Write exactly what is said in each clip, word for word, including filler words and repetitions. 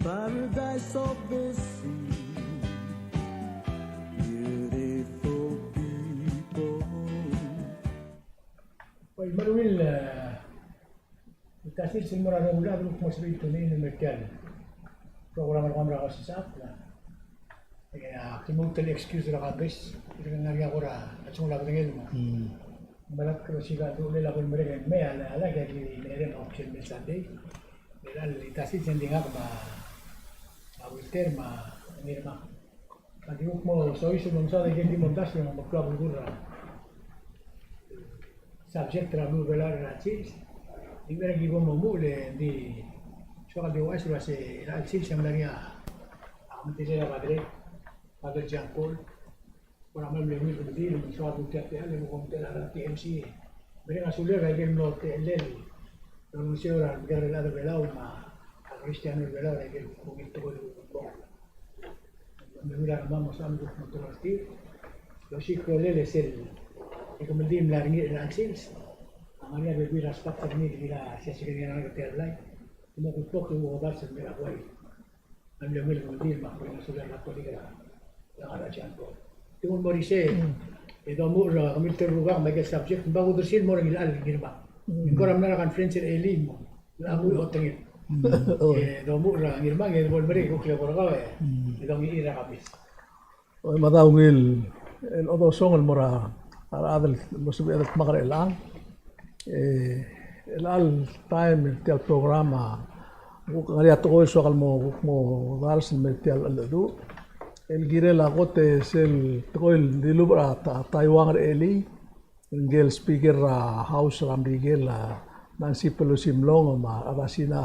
Paradise of the sea, beautiful people. Oi, me a ungil, e, tia sils el mo er a rokui el chad el kuk mo sebechir el tune in el mei er tia el program er kemam er a Kausisechakl. E, a, ki lmuut el excuse er a Kambes, e ng ngar er ngii a kora chelsengul a bedengel me a. Mm. Me a lak kora siik a uchul e a bo lemerek e ng mei a, a lak e aki mereng a option el mei el Sunday. E a le tia sils e ng di ngak me a, a Wilter me a Ngirmang. Ak di kuk mo soiseb el omesaod aike el di mondai me ng meklou a belkul er a subject er a beluu er a Belau er a chelsel. Di ngar er ngii a ki bo mo omuchel e ng di soak el di ouchais el uase er a chelsel se ng mla er ngii a kemeldiil er a Padre, Father John Paul. Kora mle ungil kemeldiil, me ng soak el di tia el, e mo kom tela er a T M C. Mereng a sulir aike el mlo techellel el olengeseu er a remekekerei el chad er a Belau me a Kristiano er a Belau er aike el ungil tekoi el kuk bo. Me a ungil a rengmam me a soam el kuk mo tela er tir. E osiik a rolel e sel, e kemeldiil el mla er ngii er a chelsel. A ngar er ngii a bebil er a spot er ngii el kirel a siasek er ngii er a ngar er tia el blai. Mo kuk bo kuk mo obars el mei er a buai. A mle ungil kemeldiil me a kmal mereng a sulir a Katolik er a ngar er a John Paul. Tia kuk mo er isei, e domuchel er kemiu el teru el rubak me aike el subject, me bo kudersii el mo er a Ngirmang. Ng kora mla er a conference er a elii me ng mla mo otengel. E domuchel er a Ngirmang, e bo lemerek e kuk le bo er kau e, e dongiil er a Kambes. Oi, me a ungil el odosong el mo er a rechad el mo sebechir el dmak er chelechang. E, chelecha el taem er tia el program a kuk ngar er ngii a tekoi el soak el mo, kuk mo dars el mei er tia el cheldecheduch el kirel a kot e sel tekoi el dilubech er a Ta-, Taiwan er a elii. Ngike el Speaker er a House er a Merikel a Nancy Pelosi a mlong me a rechad er a Sina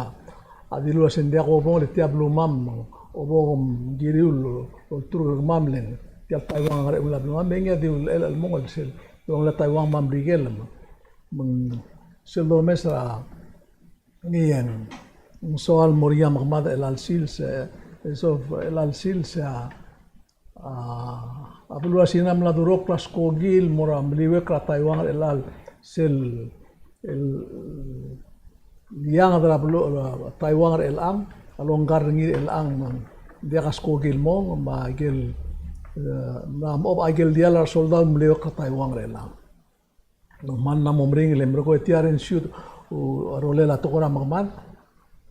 a dilu el uase ng diak obong le tia belumam, obong kiriu el olturk er kemam le ng tia el Taiwan a ngar er a eungel a belumam, me ngii a di ulechel el mong el sel delongelel a Taiwan me a Merikel. Me ng sel domes er a ngii e ng soal mo er ngii a mekemad er chelecha el sils, e, e so er chelecha el sils, e, a, a beluu er a Sina a mla durokl a skoki el mo er a meliuekl er a Taiwan er chelecha el sel, el, el ianged er a beluu er a Taiwan er chelechang, a longkar er ngii er chelechang me ng diak a skoki el mong, me aike el, e, mla mo, aike el diall a resoldau el meliuekl er a Taiwan er chelechang. Me ng mla mo meringel e merekong e tia a rengmiu a rolel a tekoi er a mekemad.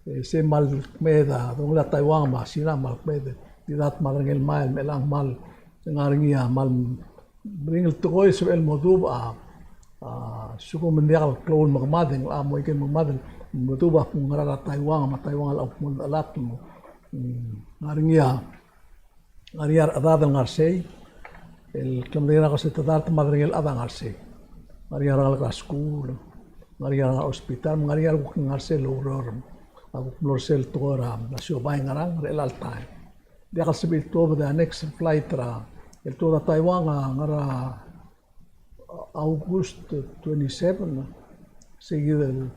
E se kmal kmeed a delongelel a Taiwan me a Sina, kmal kmeed. Di dart me a derengel el mei, me chelechang kmal ngar er ngii a kmal meringel tekoi el sebechel el mo dubech a, a, lsekum ng diak el klou el mekemad, e ng locha mo aike el mekemad el mo dubech a kuk ngar er a Taiwan, me a Taiwan a locha kuk mo dechelatk. Mm, ngar er ngii a Ngar er ngii a rechedad el ngar er sei, el klemedengei er a ko se te dart me a derengel chad a ngar er sei. Ngar er ngii a rengalek er a skuul, ngar er ngii a rengalek er a hospital, me ngar er ngii a rekuk ngar er sei el oureor. A kuk mlo er sel tekoi er a siobai, ngerang, er chelecha el taem. Diak el sebechir el tuobed a next flight er a, el tuobed a Taiwan a ngar er a August twenty-seven, sei kid el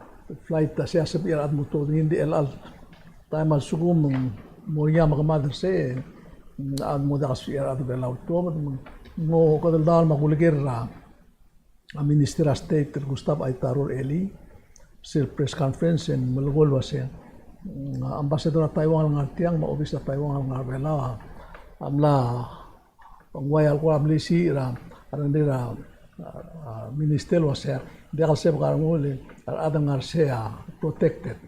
flight a sei a sebechir a rechad el mo tuobed ngii, ng di chelecha el taem a lsekum ng mo er ngii a mekemad er sei, a rechad a mo diak el sebechir a rechad er a Belau el tuobed. Me ng mo okedeldaol me a kuleker er a Minister er a State el Gustav Aitaro er elii, sel press conference e ng melekoi el uasei, mm, a ambassador er a Taiwan el ngar tiang me a obis er a Taiwan el ngar er a Belau a mla ng uai a le kora melisiich er a, a rengrir a, a, a, minister el uasei, diak el sebechek a rengul e a rechad el ngar er sei a protected.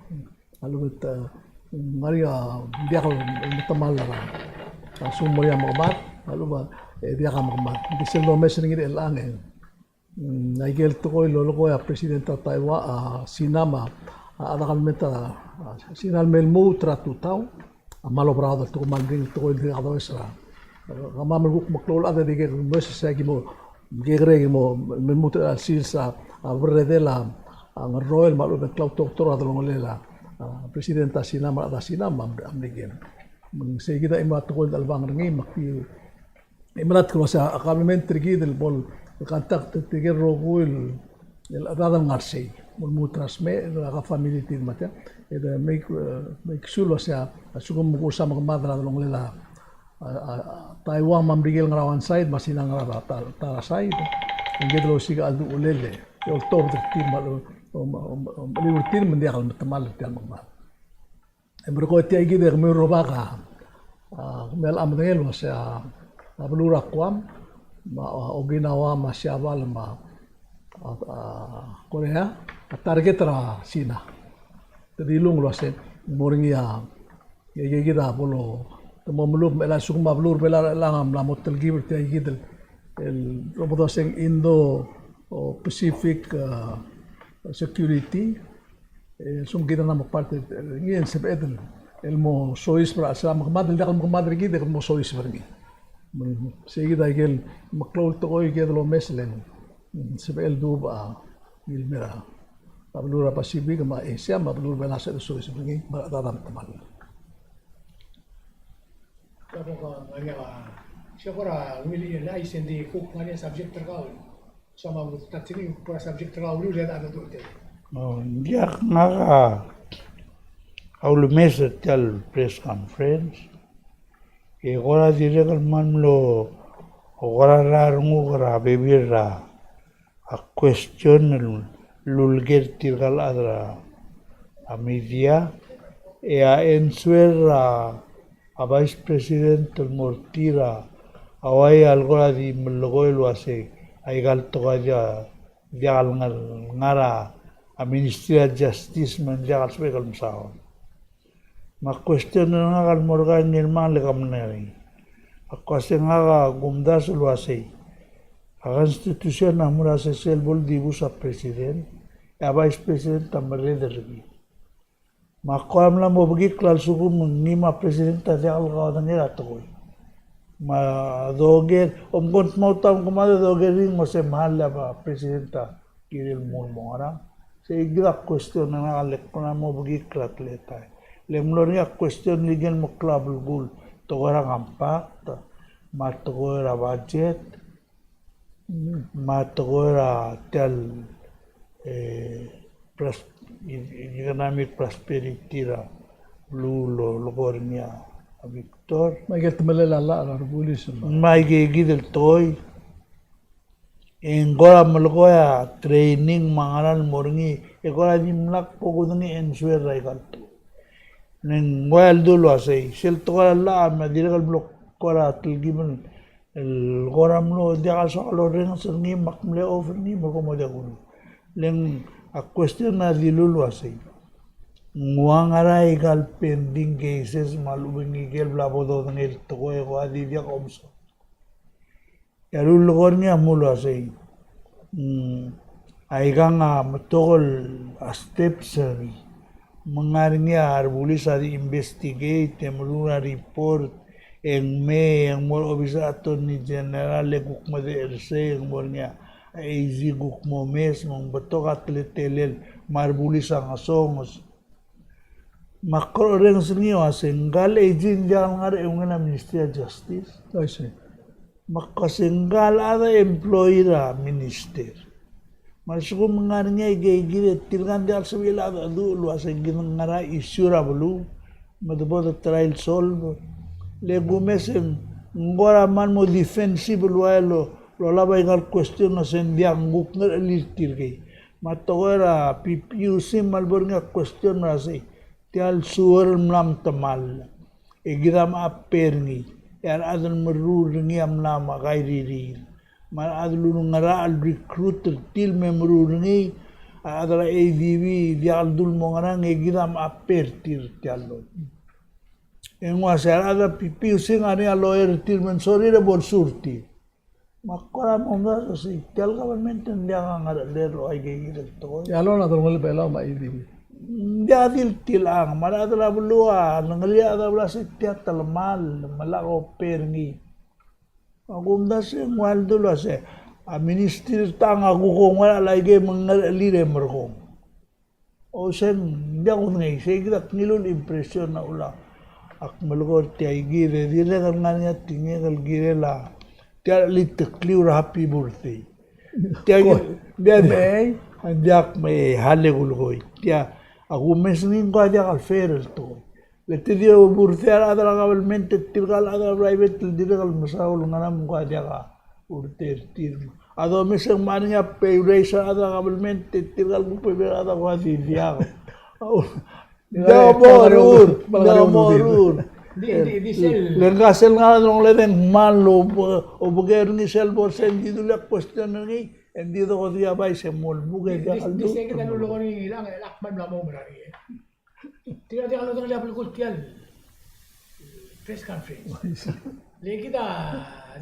A lechub e te, ng ngar er ngii a diak el metemall er a, a lsekum ng mo er ngii a mekemad, a lechub e diak a mekemad. Ng di sel domes er ngii er chelechang e Mm, aike el tekoi el lolekoi a president er a Taiwan, a, Sina me a, a, a kabelment er a, a, Sina el me lmuut er a tutau, a, kmal oberaod el tekoi, kmal meringel el tekoi el dirkak domes er a. Kemam el kuk meklou el chad e dikea domes er sei, ki mo, kekerei ki mo, me lmuut er a sils a, a, berredel a, a, ngerroel me a lechub e ng klou a tekoi er a delongelel a, a, president er a Sina me a rechad er a Sina me a, a Merikel. Me ng sei kid a chimo er a tekoi el chelebangel er ngii me ak di E melatk el uasei a kabelment er kid el bo le contact er tirke el rokui el chedad el ngar sei, mo lmuut er a smecher er a family er tir me tia, e de make, eh, make sure el uasei a lsekum e kuk se mekemad er a delongelel a, a, a, Taiwan me a Merikel ngar er a one side, me a Sina ngar er a ta, ta er a side, e ng kid el osiik a chelduchulel e oltobed er tir me a lechub om, om, om, me ng di tir me ng diak el metemall er tia el mekemad. E merekong e tia kid e kemiu el rubak a, a, kemiu a medengei el uasei a, a beluu er a Guam, me a, a, Okinawa, me a Siabal, me a, a, a, Korea, a target er a Sina. Te dilung el uasei, ng mo er ngii a, e, e, kid a bo lo, te mo melub, me a lsekum a beluu er a Belau er chelechang a mla mo telkib er tia kid el, el, lo bo doseng Indo, o Pacific, a, security, e, lsekum kid a mla mo part er ngii e ng sebeched el mo soiseb er a chelsel a mekemad el diak el mekemad er kid e kede mo soiseb er ngii. Me ng sei kid a ikel meklou el tekoi kid el omes el ng sebechel el duubech a ngii el mei er a beluu er a Pacific me a Asia me a beluu er a Belau a sebechel el soiseb er ngii me a rechad a metemall. Kau ko ngar er ngii a, se kora ungil el chais e ng di kuk ngar er ngii a subject er kau. Soam a mo touch er ngii, kora subject er kau el uriul e a dodu er tia. O, ng diak, ngak a ulemes er tia el press conference. E kora dirrek el kmal mlo, o kora renguk er a bebil er a a question el uleker tirka el chad er a media, e a answer er a, a Vice President el mo er tir a uai a le kora di melekoi el uasei aika el tekoi a diak, diak el ngar, ngar er a, a Ministry of Justice me ng diak el sebechek el mesaod. Me a question er ngak el mo er kau e Ngirmang, le ke mle ngar er ngii. Ak uasei ngak a kumdasu el uasei a Constitution a mo er a sesei el bo el dibus a President, e a Vice President a merreder er kid. Me ak kora mla mo bekikl a lsekum ngii me a President a diak el kaodengei er a tekoi. Me a doker, omko ng dmau a ta me kemad e doker er ngii el mo se mle a President a kirel el mo ngerang. Sei kid a question er ngak el kora mo bekikl er a teletael. Le ng mlo er ngii a question el ikel meklou a belkul, tekoi er a compact, me a tekoi er a budget, me a tekoi er a tia el, e, pros-, economic prosperity er a beluu el lolekoi er ngii a Victor. Me aike el temelel a llach er a rebulis me aike kid el tekoi. E ng kora melekoi a training me a ngerang el mo er ngii, e kora dimlak bo kudengei a answer er aika el tekoi. Le ng ua el dulu el uasei, sel tekoi er a llach me a dirrek el mlo kora telkib el kora mlo diak el soak el orrenges er ngii me ak mle off er ngii me kom mo diak kuruul. Le ng a question a dilu el uasei, ng ua ngera aika el pending cases me a lechub e ng ikel bla bo dodengei el tekoi e kora di diak omsa. E a lulekoi er ngii a mlo uasei, mm, aikang a betok el a steps er ngii. Me ng ngar er ngii a rebulis a di investigate, e meruul a report, e ng mei, e ng mo er a obis er a Attorney General, e kuk medechel er sei, e ng mo er ngii a AG kuk mo omes, me ng betok a teletelel, me a rebulis a ngesonges. Me ak kora orrenges er ngii el uasei, ngka el AG ng diak el ngar er a eungel a Ministry of Justice. I see. Me ak uasei ngka el chad a employee er a minister. Me a lsekum ng ngar er ngii a ikei kid e tirka ng diak el sebechel a cheldecheduch el uasei kid a ngar er a issue er a beluu me de bo de try el solve. Le kumes e ng kora kmal mo defensive el ua el lo, lolab aika el question el uasei ng diak, ng kuk ngerechelir tirkei. Me a tekoi er a PPUC me a lebo er ngii a question er a sei, tia el sewer el mla metemall, e kid a mla pay er ngii, e a rechad el meruul er ngii a mla me a kairirir. Me a rechad el ulengerachel el recruit er tir me meruul er ngii, a rechad er a ADB diak el dul mo ngerang, e kid a mla pay er tir tia el loan. E ng uasei a rechad er a PPUC ng ngar er ngii a lawyer er tir me ng sorir e bo lsu er tir. Me ak kora mo omdasu el uasei, tia el government ng diak a ngerechelel el oaikei kid el tekoi. Ia lon a delongelel a Belau me a ADB. Ng diak di le tilechang, me a rechad er a beluu a lengelir a chad er a beluu el uasei tia telemall, me lak opay er ngii. Me ak omdasu e ng ua el dulu el uasei, a minister er a tang a kuk oungerachel aikei me ng ngerechelir e merekong. Oseng, ng diak kudengei, sei kid a ngiluu el impression a uchul ak melekoi er tia kid, e dirrek el ngar er ngii a tekingek el kirel a tia el cheliteklii er a happy birthday. Tia kid, ng diak me, ng diak me, hale kulekoi. Tia, a kumes er ngii ng ko a diak el fair el tekoi. Le te di birthday a rechad er a government, e tirka el chad er a private, el dirrek el mesaul ngerang me ng ko a diak a birthday er tir. A domes e ng mla er ngii a pay raise er a rechad er a government, e tirka el kuk bebil er a rechad a kuk di diak. Diak mo er a, diak mo er a. Di, di, di sel. Le ngka sel ngar er a delongeled e ng kmal obe-, obeker er ngii sel bo er sel di dulii a question er ngii, e ng di deko di a vice e mo lmuut e diak el di, di sel kid a lulekoi er ngii el ngar er a kmal mla mo merael er ngii. Tia diak lodengelii a belkul tia el press conference. Le kid a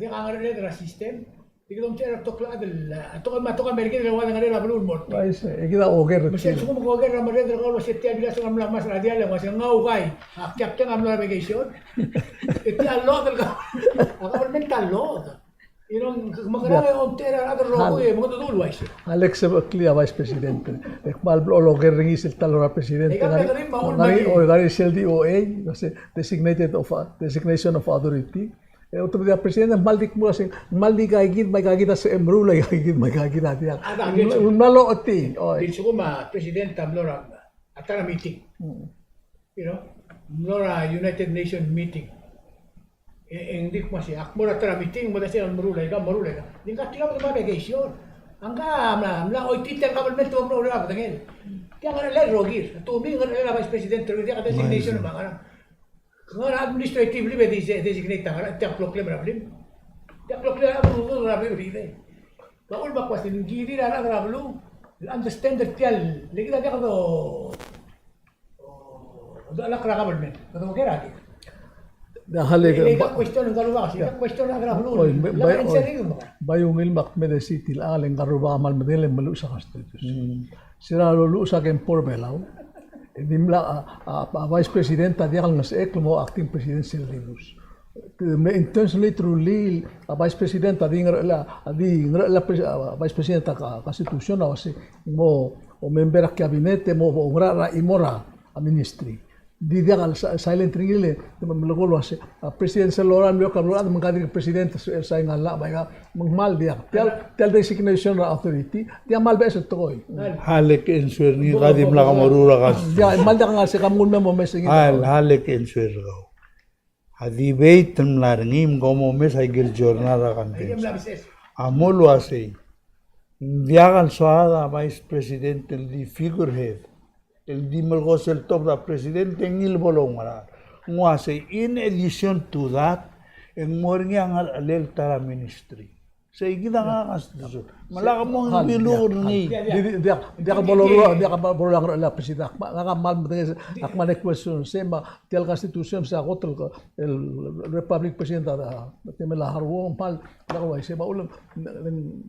diak a ngercheled er a system. Kid a omtechei er a betok el chad el, a betok me a betok a Merikel el ua ngerchelel a beluu el mo er tir. Uaisei, e kid a oker. Me sel lsekum ke oker er a merreder er kau el uasei tia el bilas a mla ngmasech er a diall e uasei ng ua bai. A captain a mlo er a vacation. E tia el load el ka. A government a load. You know, me ng ngerang e omtechei er a rechad el rokui e mengedecheduch el uaisei. Alex, e sebechel a Vice President. E kmal blechoel oker er ngii sel ta el ua President. E ngar er ngii, o, ngar er ngii sel D O A, uasei designated of, designation of authority. E otobedii a President, ng kmal di kmo uasei, ng kmal di ika kid, me ika kid a sebechem meruul, ika kid, me ika kid a diak. Ng mla lochotii. Oi. Di lsekum a President a mlo er a, a ta er a meeting. Mm. You know, mlo er a United Nations meeting. E, e ng di kmo uasei, ak mo er a ta er a meeting, mo desa el meruul aika, meruul aika. Di ngka tirka a mla vacation. A ngka a mla, mla choitii tia el government el mo er a bedengel. Tia ngerchelel el rokir. Te ungil ngerchelel a Vice President, te diak a designation me a ngerang. Ngar er a administrative leave e di se-, designate a ngerang, tia kloklir er a blim. Tia kloklir er a blim, er a blim, er a blim. Ba ul ba question, ng kirir a rechad er a beluu el understand er tia el, le kid a diak do, do lak er a government, kede oker a di. Diak, hale, le, le ba-, question, ng ngar er a rubak, se, question er a rechad er a beluu, oi, me-, lak bai, answer oi, er ngii. Bai ungil me ak mei er a city el, a le ngar er a rubak a kmal medengei el meluches a constitution. Mm. Se er a loluches a Kempor Belau, e dimlak a, a, a Vice President a diak el ngesechekl el mo acting president sel dibus. Te mle intentionally, truly, a Vice President a di ngerchelel a, a di ngerchelel a pres-, a Vice President a ka-, Constitution a uasei mo, mo member er a cabinet e mo, mo ngerachel er a chimo er a, a ministry. Di diak el si-, silent er ngii le, te melekoi el uasei, a President sel lorael el mlo er a, me ng dirk President el sign a llach, bai ka, me ng kmal diak. Tia el, tia el designation er a authority, tia kmal beches el tekoi. Hale ke answer er ngii, ka dimlak a meruul a constitution. Tia, kmal diak a ngar er sei, ka menguu el mei mo omes er ngii. Hale, hale ke answer er kau. A debate el mla er ngii, me kom omes a ikel journal er a convention. A mo el uasei, ng diak el soad a Vice President el di figurehead el di melekoi sel top er a President e ngii el bo loungerachel. Ng uasei, in addition to that, e ng mo er ngii a ngerchelel ta er a ministry. Sei kid a ngar er a Constitution. Me lak mo ng biluk er ngii. Di, di, diak, diak bo loruul, diak bo loruul a ngerchelel a President. Ak kmal, ak kmal medengei, ak kmal question, sei me a tia el Constitution, se a kot el, el Republic President a, a, temel a Haruo, kmal, diak uaisei, me a uchul,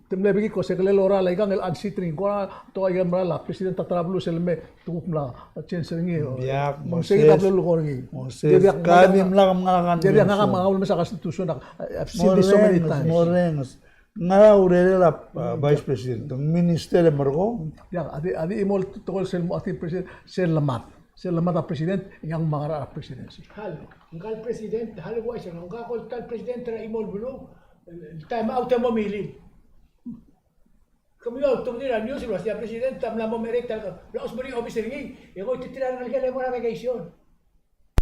te mle bekik ko se kele lorael aikang el unseat er ngii, kora, te aika el merael a President a ta er a beluu sel me, te kuk mla change er ngii, o. Diak, me ng sei kid a beluu el ko er ngii. Moses, diak, ka dimlak mnga a Convention. Diak, ngak a mnga a ulemes a Constitution, I've seen this so many times. Morrenges, morrenges. Ngera urerel a, a, Vice President, ng minister e merekong. Diak, a di, a di chimo el tekoi sel mo acting president, sel lemad. Sel lemad a President, e ng mla ngar er a Presidency. Hal, ngka el President, hal uaisei, ngka ko el ta el President er a chimo el beluu, el time out e mo milil. Kemiu a ultebedii er a news el uasei a President a mla mo merek el, mla ousbech er ngii a obis er ngii, e ko itetir a rengelekel e mo er a vacation.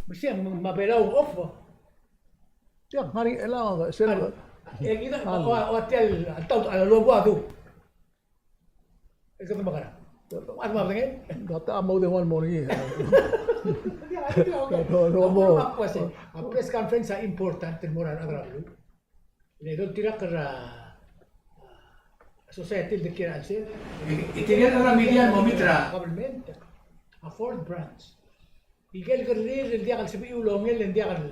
Me sei me a Belau off. Tia, ngar er ngii a Belau, sel. E kid a, ua, ua tia el, a taut, a lobua a du. E kede mekerang. Ua, me a bedengel? Data a mo de ua el mo er ngii. Tia, tia, okay. No, no, no, mo. A press conference a important el mo er a rechad er a beluu. Le doltirakl er a, a, society el de kiei er a chelsel. E, e tirke el chad er a media el mo meet er a government, a fourth branch. Ikel kerrir el diak el sebechiu el ongel, el diak el,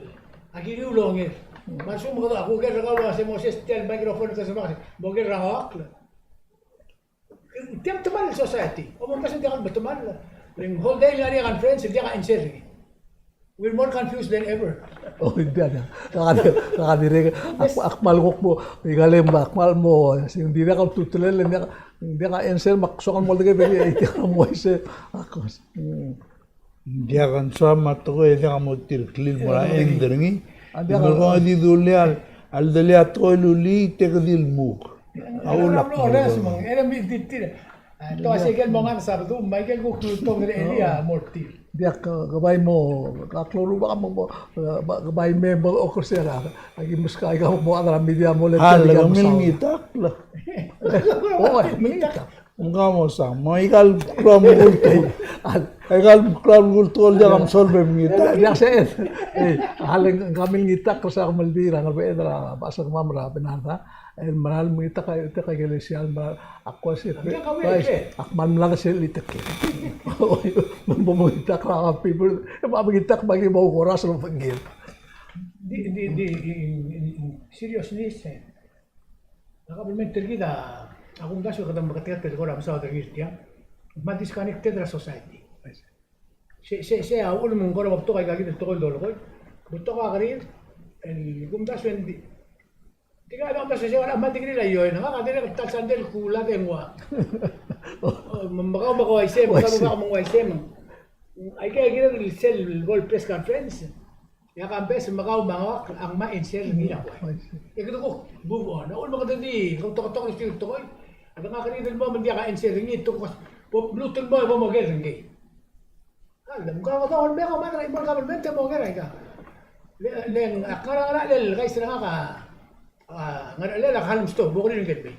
a kiriu el ongel. Me a lsekum kede, a kuker er kau el uasei Moses tia el microphone el kesebak, mo ker er a ngoakl. Tia a metemall el society. Omomkes e ng diak el metemall. Le ng whole day el ngar er ngii a conference, el diak a answer er ngii. We're more confused than ever. Oh, ng diak, ng diak. Kaka di, kaka dirrek, ak, ak kmal kuk mo, ika lem, ak kmal mo, se ng dirrek a ultutelel, ng diak, ng diak a answer, me ak soak el mo oldeked er ngii, e tia mo uaisei, ak, mm. Ng diak a soam a tekoi e diak a mo tir el klir el mo er a end er ngii. A diak a, me kede di dulii a, a ledelii a tekoi el ulii, te ke di lmuk. A ulak mo. Te uasei ikel mo ngar er a Sabadong, me ikel kuk lultong er ngii a mo er tir. Diak, ke bai mo, ka klou el rubak mo, mo, ke bai me mo oker er sei a, aki meskau aika mo chad er a media mo le. A le kemiu el ngitakl. Oi, mengitakl. Ng kmo sa, me aika el klou el kultur. Aika el klou el kultur el diak a msolve e mengitakl. Diak se, e, a le ng kmal mengitakl er sel kemeldiil er a ngerbeched er a bas er kemam er a Benada. El mera el mengitakl, a, tia el ikelesia el mera el, ak kmo se, ak kmal melai sel itekii. Me bo mengitakl a people, e me mengitakl me aki bo kora sel obengkel. Di, di, di, in, in, in seriousness, e. A kabelment er kid a, a kumdasu e kede meketeketang el kora mesaod er ngii er tiang. Me a disconnected er a society. Se, se, se a uchul me ng kora betok aika kid el tekoi el dolekoi. Betok a kerir el kumdasu e ng di. Tirka a kumdasu e se kora me a di kerir a ioen. Ngak a dirrek el ta el sandei el kulad e ng ua. Me, me kau me kau a isei, me kau me kau me ng ua isei me. Aike a kired el sel bo el press conference. E a campaign me kau me ngak a ngmai a answer er ngii a buai. E kede kuk move on. A uchul me kede di, kede toketok er tir el tekoi. A de ngak a kired el mo me ng diak a answer er ngii, te kuk bo mluut el mo e bo moker er ngii. A le, me kau, kau, me kau, me kau, me kau, me kau, me kau, me kau. Le, le, a ngar er a, ngar er a, le, le, kais er a ngak a A, ngar er a, le, le, kau a msto, bo kerir ngii el mei.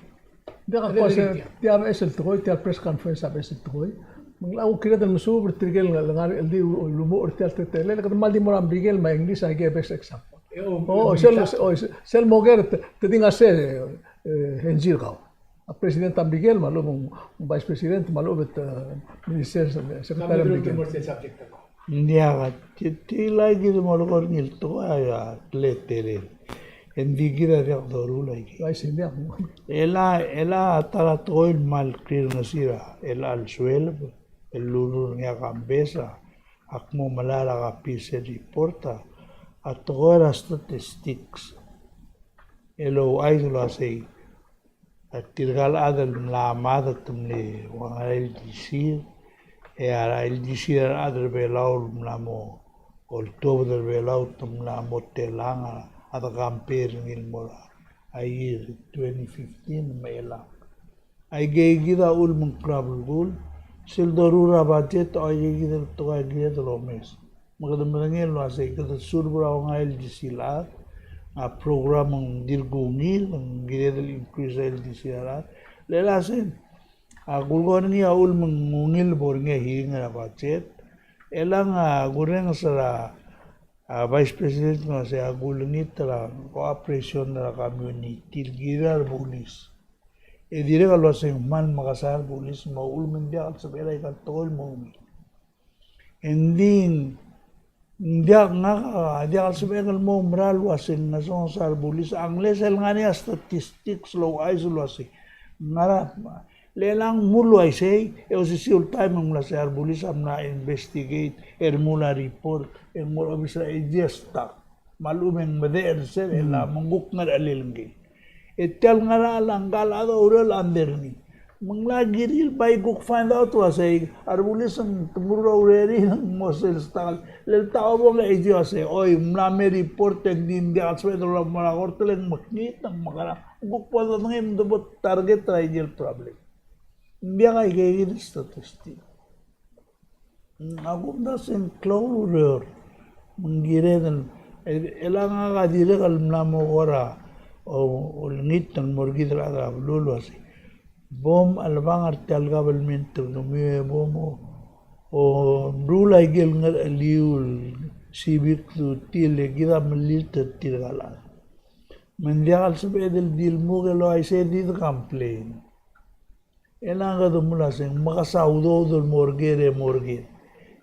Diak a kmo se, tia a beches el tekoi, tia el press conference a beches el tekoi. Me ng locha kired el mesuub er tirke el ngar er a, el di lumuut er tia el teletelel, e kede kmal di mo er a Merikel me a English a ike best example. E, o, o, sel, o, sel moker, te, te di ngar se, e, Henry er kau. A president a Merikel, me a lechub e ng vice president, me a lechub e te, e, minister, secretary a Merikel. Ng diak, a, ti, ti lak kid el mo er ngii el tekoi a teletelel. Ng di kid a diak doruul a ikei. Uaisei, ng diak. E le, e le a ta er a tekoi el kmal kirirengesii er a, e le a lesueleb el lurruul er ngii a campaign, a, ak mo melai er a copy er sel report a, a tekoi er a statistics el ouchais el uasei a tirka el chad el mla mad te mle ua ngera a ildisir, e a ildisir a rechad er a Belau el mla mo oltobed er a Belau te mla mo telang a de compare er ngii el mo er a year twenty fifteen me a elechang. Aike kid a uchul me ng klou a belkul, sel doruul er a budget, aike kid el tekoi a kired el omes. Me kede medengei el uasei, kede serve er a ongei a ildisir el chad, a program ng dirk ungil, ng kired el increase a ildisir a rechad. Le uasei, a kulekoi er ngii a uchul me ng ungil bo er ngii a hearing er a budget, e le ng a kurrenges er a, a Vice President el uasei a kulengit er a cooperation er a community, el kirel a rebulis. E dirrek el uasei ng kmal mekesai a rebulis, me a uchul me ng diak el sebechel aika el tekoi el mo ungil. Engdi ng diak, ngak a diak el sebechek el mo oumera el uasei ng ngesonges a rebulis, unless el ngar er ngii a statistics el ouchais el uasei ng ngar er a, le ng mle uaisei, e osisiu el taem e ng mla sei a rebulis a mla investigate, e remuul a report, e ng mo er a obis er a AG e start. Me a lechub e ng medechel er sel, e le me ng kuk ngerechelel ngii. E tia el ngar er a ngka el chad a oureor el under ngii. Me ng locha kirir el bai kuk find out el uasei a rebulis a te meruul a urerir e ng mo sel start. Le ta obong e di uasei, oi, ng mla me report e ng di ng diak el sebeched el mo er a kort e le ng mekngit e ng mekerang. Ng kuk bo dodengei me te bo target er a ikel problem. Ng diak a ike kid el statistic. A kumdasu e ng klou el ureor. Me ng kired el, e, e le ngak a dirrek el mla mo kora, o, olengit el mo er kid el chad er a beluu el uasei, bo mchelebangel er tia el government er kemiu e bo mo, o, meruul a ikel ngercheliu el civic duty el kid a melilt er tirka el chad. Me ng diak el sebeched el di lmuk el uaisei e di de complain. E le ng kede mla sei, mekesai a udoud el mo er ker e mo er ker.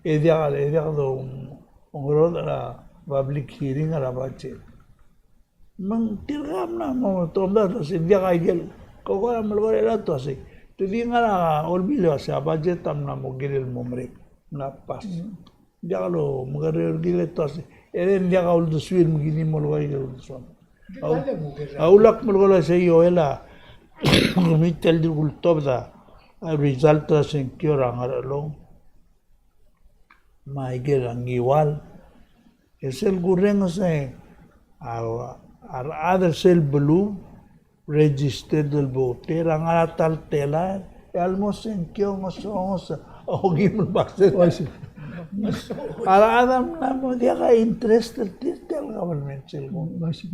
E diak, e diak dongerodech er a public hearing er a budget. Me ng tirka a mla mo tomdasu el uasei, diak a ikel, ko kora melekoi er a tua sei. Te di ngar er a olbiil el uasei, a budget a mla mo kirel el mo merek, mla pass. Diak lomekerreu er kid el tua sei. E le ng diak a uldesuir me ki di mo lekoi a ikel uldesuam. A u-, a ulak melekoi el uasei, Joel, a kemiu tia el dirk ultobed a result er a sengkio er a Ngerchelong me a ikel Ngiwal. E sel kurrenges e a, a rechad er sel beluu registered el voter a ngar er a ta el telael, e a lmo sengkio ngesonges a okeim el percent. Uaisei. A rechad a mla mo diak a interest er tir tia el government sel kmo. Uaisei.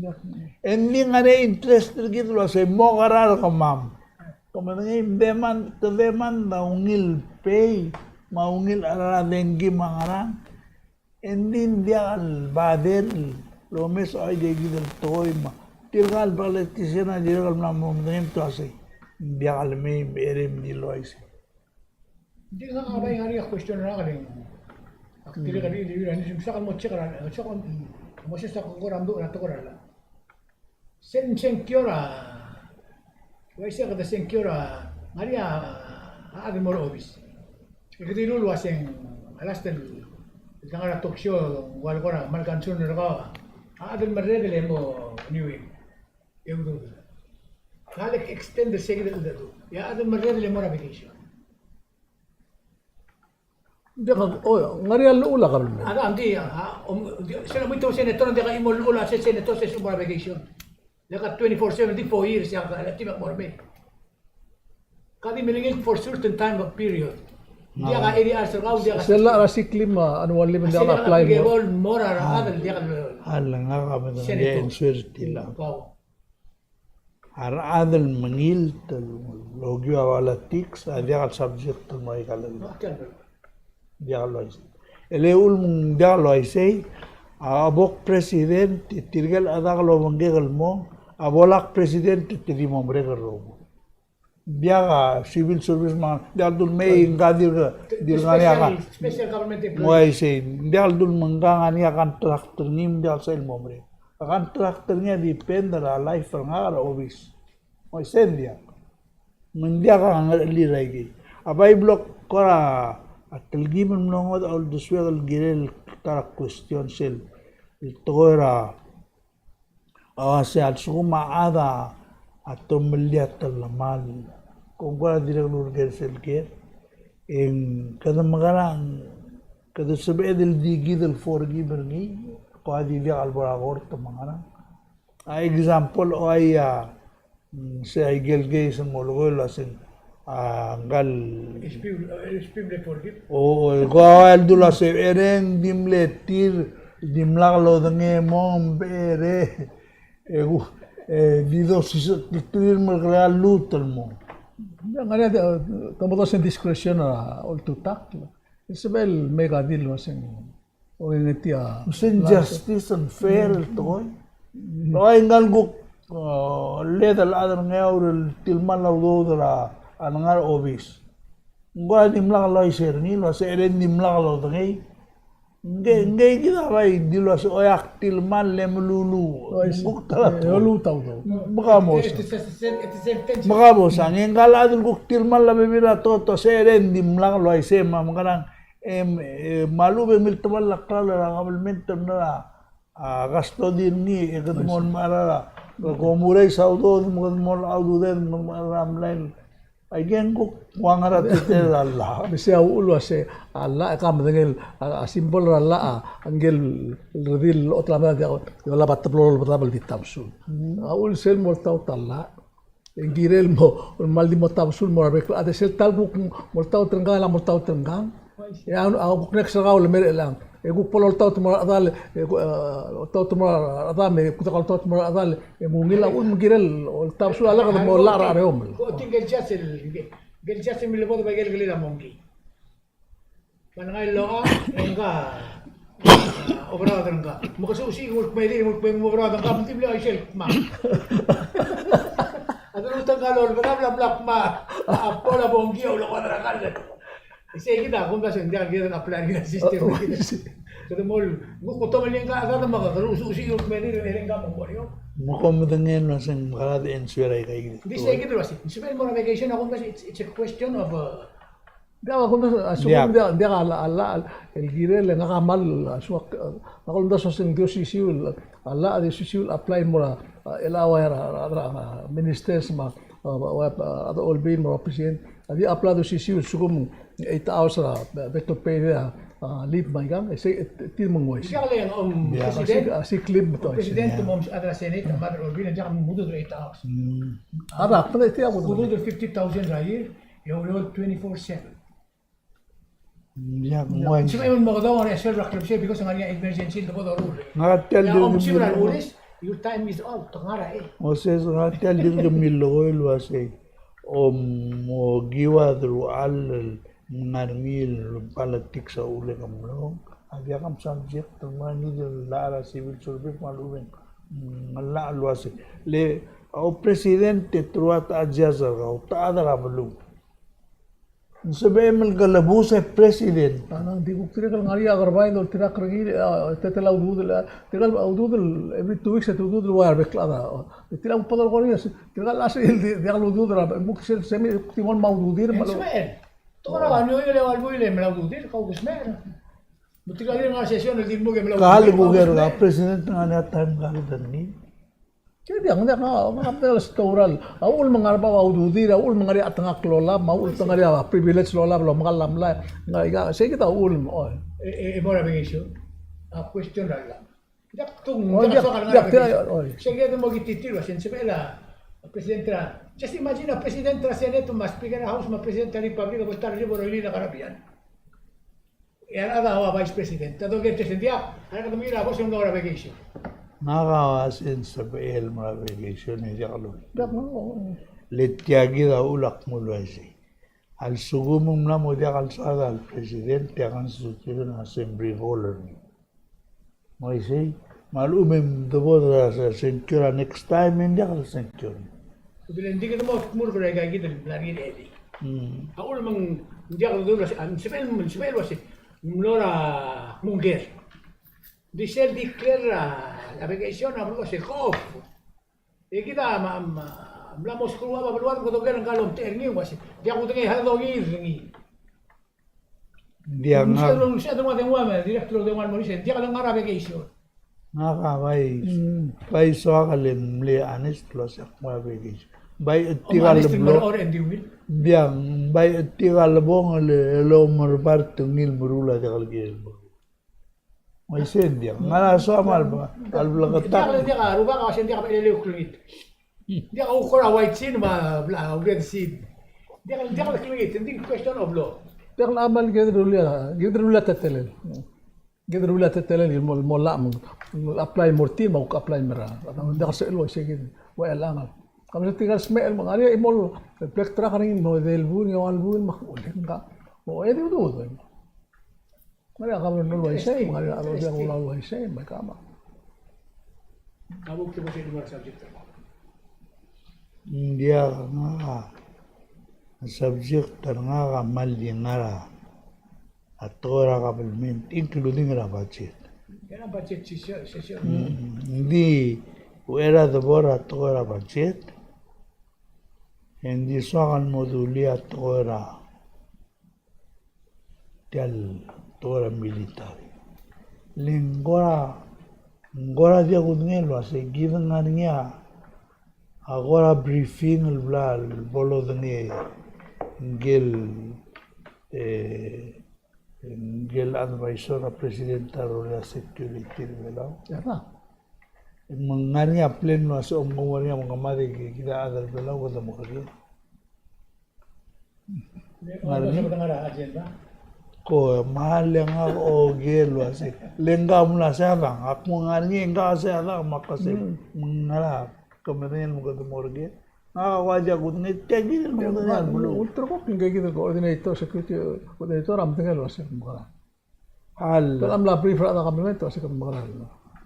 E ng di ngar er ngii a interest er kid el uasei mo kerar kemam. Ke medengei, demand, ke demand a ungil pay, me a ungil cheral a dengki me a ngerang. Engdi ng diak el bother el omes a ua ikakid el tekoi me tirka el politician a dirrek el mla mo medengei me te uasei, ng diak el mei, me cherei me di le uaisei. Ng di ngak a bai ngar er ngii a question er ngak el, ak dirrek el di, di, di, di, soak el mo check er a, soak el mo, mo sesei a kuk kora mdu er a tekoi er a llach. Sel sengkio er a, uaisei kede sengkio er a, ngar er ngii a, a chad el mo er a obis. E kede dilu el uaseng, a last el, el ngar er a talk show, ng ua le kora kmal concern er kau a, a chad el merreder el mo, anyway, e udoud. Ka le extend er se kid el dedu. E a chad el merreder el mo er a vacation. Ng diak a, o, ngar er ngii a llechul a government. A, ng di, a, om, di, sel mo ito senator, ng diak a chimo el llechul a se senator se sel mo er a vacation. Diak a twenty-four seven, di four years, e a, a, di me mo er mei. Ka di melengit for certain time period. Ng diak a eighty hours er kau, ng diak a. Sel llach er a sick leave, a, annual leave, ng diak a apply mo. Mo er a, a, a, ng diak a. A le ngak a medengei a answer er tir el. Kau. A rechad el mengilt el okiu a politics a diak el subject el mo er aika el, diak el uaisei. E le uchul me ng diak el uaisei, a bo kpresident, e tirke el chad el obengkek el mong, a bo lak president e te di mo merek el rokui. Ng diak a civil service me a, ng diak el dul mei ngka di, di ngar er ngii a ka. Special, special government employees. Ng uaisei, ng diak el dul me ngka ngar er ngii a contract er ngii me ng diak el sel mo merek. A contract er ngii a depend er a life er ngak er a obis. Mo isei ng diak. Me ng diak a ngerechelir aikei. A bai blok kora a telkib el mlo ngodech a uldesuek el kirel ta er a question sel, el tekoi er a, a, se a lsekum a chad a tomellii a telemall. Kom kora dirrek el urker sel ker. E ng kede mekerang, kede sebeched el di kid el forgive er ngii, ko a di diak el bo er a kort me a ngerang. A example, o aia, mm, se aike el case el mo lekoi el uaseng, a, ngka el H P, H P mle forgive. O, o, ko a el dul uasei, e ng di mle tir, dimlak lodengei e mong, e ng, e, e, di dosisecheklterir el mo er a lluut el mong. Ng ngar er ngii a, e, te mo dosang discretion er a oltutakl. E sebechel el mei a deal el uaseng. O, ng tia. Sel justice and fair el tekoi. Ng ua ngka el kuk, o, led el chad er a Ngeaur el tilemall a udoud er a ngar er a obis. Ng ua dimlak el uaisei er ngii, el uasei e ng dimlak lodengei. Ngke, ngke kid a bai dilu el uasei, oi, ak tilemall e meluluuch. Kuk ta el, e, luluuch a udoud. Me ka mo sa. Me ka mo sa. Ngii ngka el chad el kuk tilemall a bebil er a tekoi, te uasei e ng dimlak el uaisei me a mekerang. Em, e, me a lechub e miltemall a klalo er a kabelment el mla er a, a, kastodi er ngii, e kede mo mechar er a, kom oureor a udoud, me kede mo er a ududed, me kede mo er a mlai. Aike ng kuk ua ngar er a teter er a llach. Me sei a uchul el uasei, a llach e ke medengei el, a, a symbol er a llach, a, ngike el redil el otelamedad, e olab a teblo el bedab el di tabesul. A uchul sel mo oltaut a llach. E ng kirel mo, mal di mo tabesul mo er a bek el chad, e sel ta el kuk mo oltaut er ngkang, e ng mo oltaut er ngkang. E a, a kuk next er kau el mei er chelechang. E kuk bo loltaut mo er a rechedal, e kuk, e, oltaut mo er a rechedam, e kuk diak loltaut mo er a rechedal, e ng ungil a uchul me ng kirel oltabesul a llach el mo llach er a chereomel. Ko tingel judge el, tingel judge el milebodeb a ikel kelel a mongkii. Me ng ngai el locha, e ngka, a, oberaod er ngka. Me ke sebechiu ng ulkmai di, ng ulkmai me oberaod er ngka, me ng di mle uaisei el kmang. A de lmuut er ngka el olbedam el mla kmang. A bo el mongkii a ulekoi er a kall. Isei kid a kumdasu e ng diak el kired el apply er ngii a system. Kede mo, ng kuk tomellii ngka a chad me ke sebechiu ng ulkmai di, e le ngka me ng mo er eou. Me kom medengei el uaseng mekerang e ng suer aika kid. Ng di sei kid el uasei, ng sebechel el mo er a vacation a kumdasu, it's, it's a question of, uh, Diak, a kumdasu, a lsekum diak, diak a llach, a llach el kirel e ngak a kmal, a lsekum, a, ngak a kumdasu el uaseng di osisiu el, a llach a di osisiu el apply el mo er a, a, el ua er a, a, a, a, ministers me a, a, a, a, a, Olbiil me a president, a di apply a di osisiu el lsekum eight hours er a, a, back to pay er a, a, leave me aikang, e sei, e, e, tir me ng uaisei. Diak le, um, president, a sick, a sick leave me te uaisei. President me a, a, Senate, me a Olbiil, diak a mudud el eight hours. A, a, a, a, mudud el fifty thousand er a year, e oureor el twenty-four seven. Ng diak, ng uaisei. Sebechel el mo mekedong er a sel er a klebesei because ng ngar er ngii a emergency el debo doruul. Ngak a tia el dirk milekoi. Your time is out, te ngar er a e. Moses, ngak a tia el dirk milekoi el uasei. Omokiu a deruchall el ngar er ngii el politics a uchul e ke mlong, a diak a subject el mo er ngii el llach er a civil service me a lechub e ng llach el uase le a president e te ruat a judge er kau, te chad er a beluu. Ng sebechem el kelebus e president. A, ng di kuk tirke el ngar er ngii a kerebai, ng tirka el kerekir, a, te, te la ududel, a, tirka el ududel, every two weeks e te ududel ua er a bek el chad. Tirka el kuk bo dolekoi er ngii, tirka el chad el di, diak el ududel er a, me kuk sel, sel, me kuk di mo el mo ududir, me a lo. Sebechem. Te kora ua ngii el ua el buil e mla ududir, kau ke smecher. Me tirka el ngar er a session el di mo ke mla ududir, kau ke smecher. Ka el kuker a president ng ngar er ngii a time ka el di ngii. Ke diak, ng diak, ng, ng, ng, ng, storal. A uchul me ng ngar er a bab a ududir, a uchul me ng ngar er ngii a chetengakl el olab, me a uchul me ng ngar er ngii a privilege el olab el omekall a mlai. Ng, ng, sei kid a uchul me, oi. E, e, e mo er a vacation. A question er a llach. Diak tung, o, diak, diak, diak, oi. Sei kid a mo kititir, ua se ng sebechel a president er a, just imagine a president er a Senate, me a speaker er a House, me a president er a Republic, a bo el ta er a Caribbean. E a rechad a ua vice president. Te doker er sel diak, a rechad a mla er a bo se ng ngar er a vacation. Ngak a ua se ng sebechel el mo er a vacation e diak lolekoi. Diak lolekoi. Le tia kid a uchul ak mo uaisei. A lsekum ng mla mo diak el soad el president e a constitution a se ng recall er ngii. Me uaisei, me a lechub e ng debo er a sengkio er a next time e ng diak el sengkio. Kede le ng di kede mo tmur er a ika kid el mla er ngii el. Hmm. A uchul me ng diak el dul, a, ng sebechel, ng sebechel el uase ng mlo er a kmo ng ker. Di sel declare a, a vacation a beluu a se ko. E kid a ma, ma, mla mo screw up a beluad me kede oker er ngka el omtechei er ngii el uase, diak kudengei, a dongiil er ngii. Diak, ngak a, ng sebeched el ua dengua me direct el dengua el mo er isei, diak le ngar er a vacation. Ngak a bai, mm, bai soak el mle honest el uase ak mo er a vacation. Bai chetik a lebong. Diak, bai chetik a lebong el, el omerbart er ngii el meruul a diak el kirel meruul. Uaisei, ng diak. Ngar er a soam a lebo, a lebleketakl. Diak, diak, a rubak a uase ng diak a beliliou el klengit. Diak a kuk kora white sheet me a bla, red sheet. Diak, diak el klengit, ng di question of law. Diak el amal kid el rullii a, kid el rullii a teletelel. Kid el rullii a teletelel el mo, mo llach me ng apply el mo er tir me a kuk apply el mo er a. Diak a sebechel el uaisei kid. Ua el amal. Ka mesa tirka el smecher me ng ngar er ngii a chimo el plek truck er ngii el mo edei el buil, ngii a ua el buil me a kuk ulekngka. O, e di ududir. Ngar er ngii a governor el uaisei, ngar er ngii a rechad el diak el uaisei, me kemam. Ng diak, ngak a subject er ngak a kmal di ngar er a, a tekoi er a government, including er a budget. Ng di, uchei er a debo er a tekoi er a budget, e ng di soak el mo dulii a tekoi er a tia el tekoi er a military. Le ng kora, ng kora diak kudengei el uase kid ng ngar er ngii a, a kora briefing el bla, el bo lodengei ngike el, e, ngike el advisor er a president er a rolel a security er a Belau. Me ng ngar er ngii a plan el uase kom mo er ngii a mo kemad e kid a chad er a Belau kede mo er ngii. Ngar er ngii. Ko, me a le ngak a oker el uase, le ngak a mla se a dang, ak mo ngar er ngii e ngak a se a dang, me ak se, me ng ngar er a kemedengei el mo kede mo er ngii. Ngak a ua diak kudengei, tia kid el mo kudengei el beluu. Ulterekokl ngike kid el coordinator, security coordinator a medengei el uase mekerang. Hal. Te mla brief er a rechad er a government el uase kede mekerang.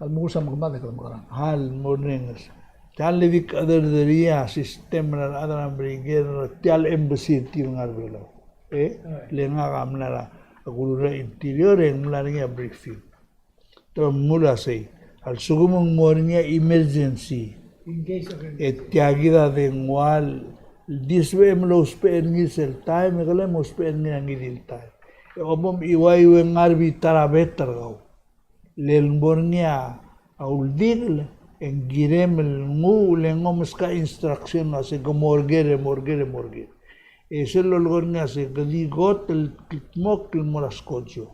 A lmuus a mekemad e kede mekerang. Hal, morning. Tia el di kederderii a system er a rechad er a Merikel, tia el embassy er tir el ngar er a Belau. E, le ngak a mla er a, a kuruul er a Interior e ng mla er ngii a briefing. Te mla er sei. A lsekum ng mo er ngii a emergency. In case of emergency. E tia kid a dengua el di sebechem el ousbech er ngii sel taem, e kele mo ousbech er ngii er a ngii di el taem. E kom chiuaiu e ng ngar er a bita er a bek er kau. Le ng mo er ngii a uldikel, e ng kirem el nguu, le ng omeskau a instruction el uase ke mo er ker, e mo er ker, e mo er ker. E sel lolekoi er ngii a se ke di kot el kldmokl el mo er a skojo.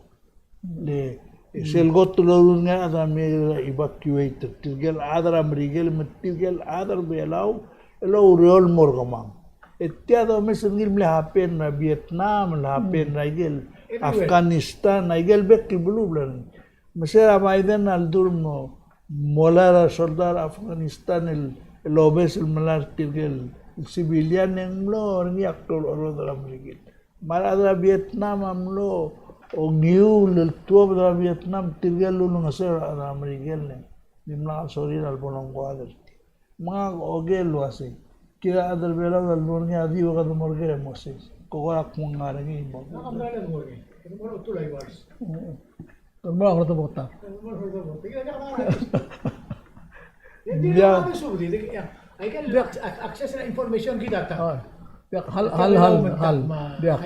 Le, e sel kot el loruul er ngii a rechad er a Merikel a evacuate er tirke el chad er a Merikel me tirke el chad er a Belau el oureor el mo er kemam. E tia domes er ngii el mle happen er a Vietnam, el happen er a ikel Afghanistan, a ikel bek el beluu el bla er ngii. Me se er a Biden a ledu el mo, mo melai er a soldau er a Afghanistan el, el obes el melai er tirke el civilian e ng mlo er ngii a klou el cherodel er a Merikel. Me a rechad er a Vietnam a mlo ongiul el tuobed er a Vietnam, tirke el ulengeseu er a rechad er a Merikel, e dimlak a sorir a lebo lengkoad er tir. Me ngak a oker el uasei, kid a chad er a Belau a lebo er ngii a di ua kede mo er ker e mo sils. Ko kora kmo ng ngar er ngii mo. Ngak a mera el mo er ngii. Kede mo er a otul a ibars. Mm. Kede mo er a otul a ibars. Kede mo er a otul a ibars. Kede mo er a otul a ibars. Ia. Aika el access er a information kid a ta. Diak, hal, hal, hal, hal. Diak.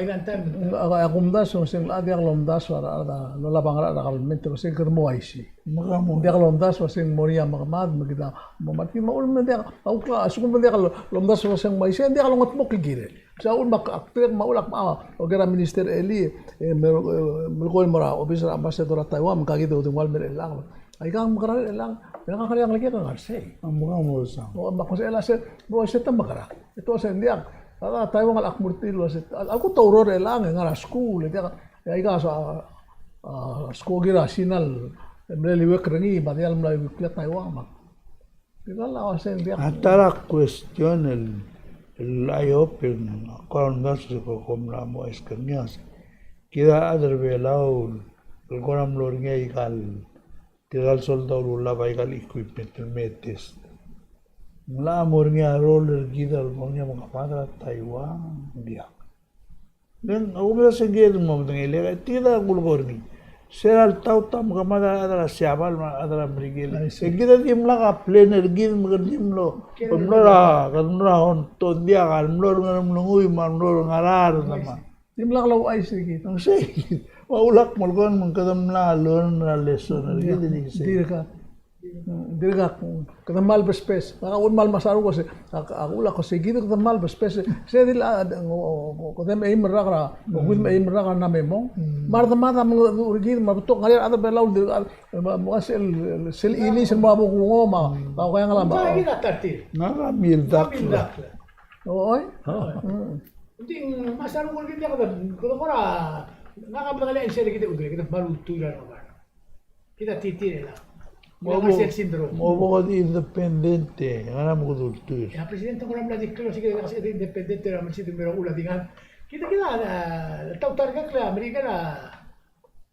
Ak, ak omdasu, se ng diak lomdasu a rechad el olab a ngerachel er a kabelment el uasei kede mo uaisei. Ng diak lomdasu el uasei ng mo er ngii a mekemad, me kid a mo mad, kid me a uchul me ng diak, a uchul a lsekum ng diak lomdasu el uasei ng mo uaisei, ng diak longetmokl el kirel. Se a uchul me ak, ak dirrek me a uchul ak, a, oker a Minister Eli, e, me, e, melekoi el mo er a obis er a ambassador er a Taiwan, me ng kid a di ungil el mer chelechang. Aika ng mekerang er chelechang, e ngak a ngar er ngii a ngelekek a ngar sei. A mekerang mo er sei. O, me ak kmo se el uasei, mo uaisei te mekerang. E te uasei ng diak, a, a Taiwan a lak mo er tir el uasei, a, a kuk ta ureor er chelechang, e ngar er a skuul, e diak, e aika a, a, skoki er a Sina el mle liuekl er ngii, me a diak el mla liuekl er a Taiwan, me. Tirka el uasei ng diak. A ta er a question el, el I hope el, a kora omdasu se ko, kom mla mo ask er ngii a se. Kid a chad er a Belau el kora mlo er ngii aika el tirka el soldau el ulab aika el equipment el me test. Ng locha mo er ngii a role er kid el mo er ngii a mekemad er a Taiwan, ng diak. Ng, a kumdasu e ng kid a mo medengei el, e kid a kulekoi er ngii. Se er a letaut a mekemad a rechad er a Siabal me a rechad er a Merikel. E kid a dimlak a plan er kid me kede di mlo, kede mlo er a, kede mlo er a onto, ng diak a mlo er a Ngeremlengui me a mlo er a Ngaraard me a. Dimlak louchais er kid. Ng sei, me a uchul ak melekoi me ng kede mla learn er a lesson er kid el uasei. Dirkak. Dirkak, kede kmal bespes. Ngak a uchul me kmal mechas a renguk el uasei, ak, ak uchul ak uasei kid kede kmal bespes. Se di le, a, ng, o, o, kede me eim el rak er a, o kid me eim el rak er a Namemong. Me a redemad a mengedecheduch er kid, me a betok, ngar er ngii a rechad er a Belau el di, a, me, me sel, sel ilis el mo a bo kungo me a, a, kau a ngar er a, me a, kid a ta er tir. Ngak a mildakl. Mildakl. Oi? Ng di mechas a renguk el kid, kede, kede kora, ngak a medengelii a sel kid a ultuil, kede kmal ultuil er a Kid a tir er chelechang. Mo bo, sel syndrome. Mo bo kede independent e, ngera me kede ultuil. E a president a kora mla declare se kid a independent er a Merced me a uchul a di ngar. Kid a, kid a, a, taut a rekek el Merikel a,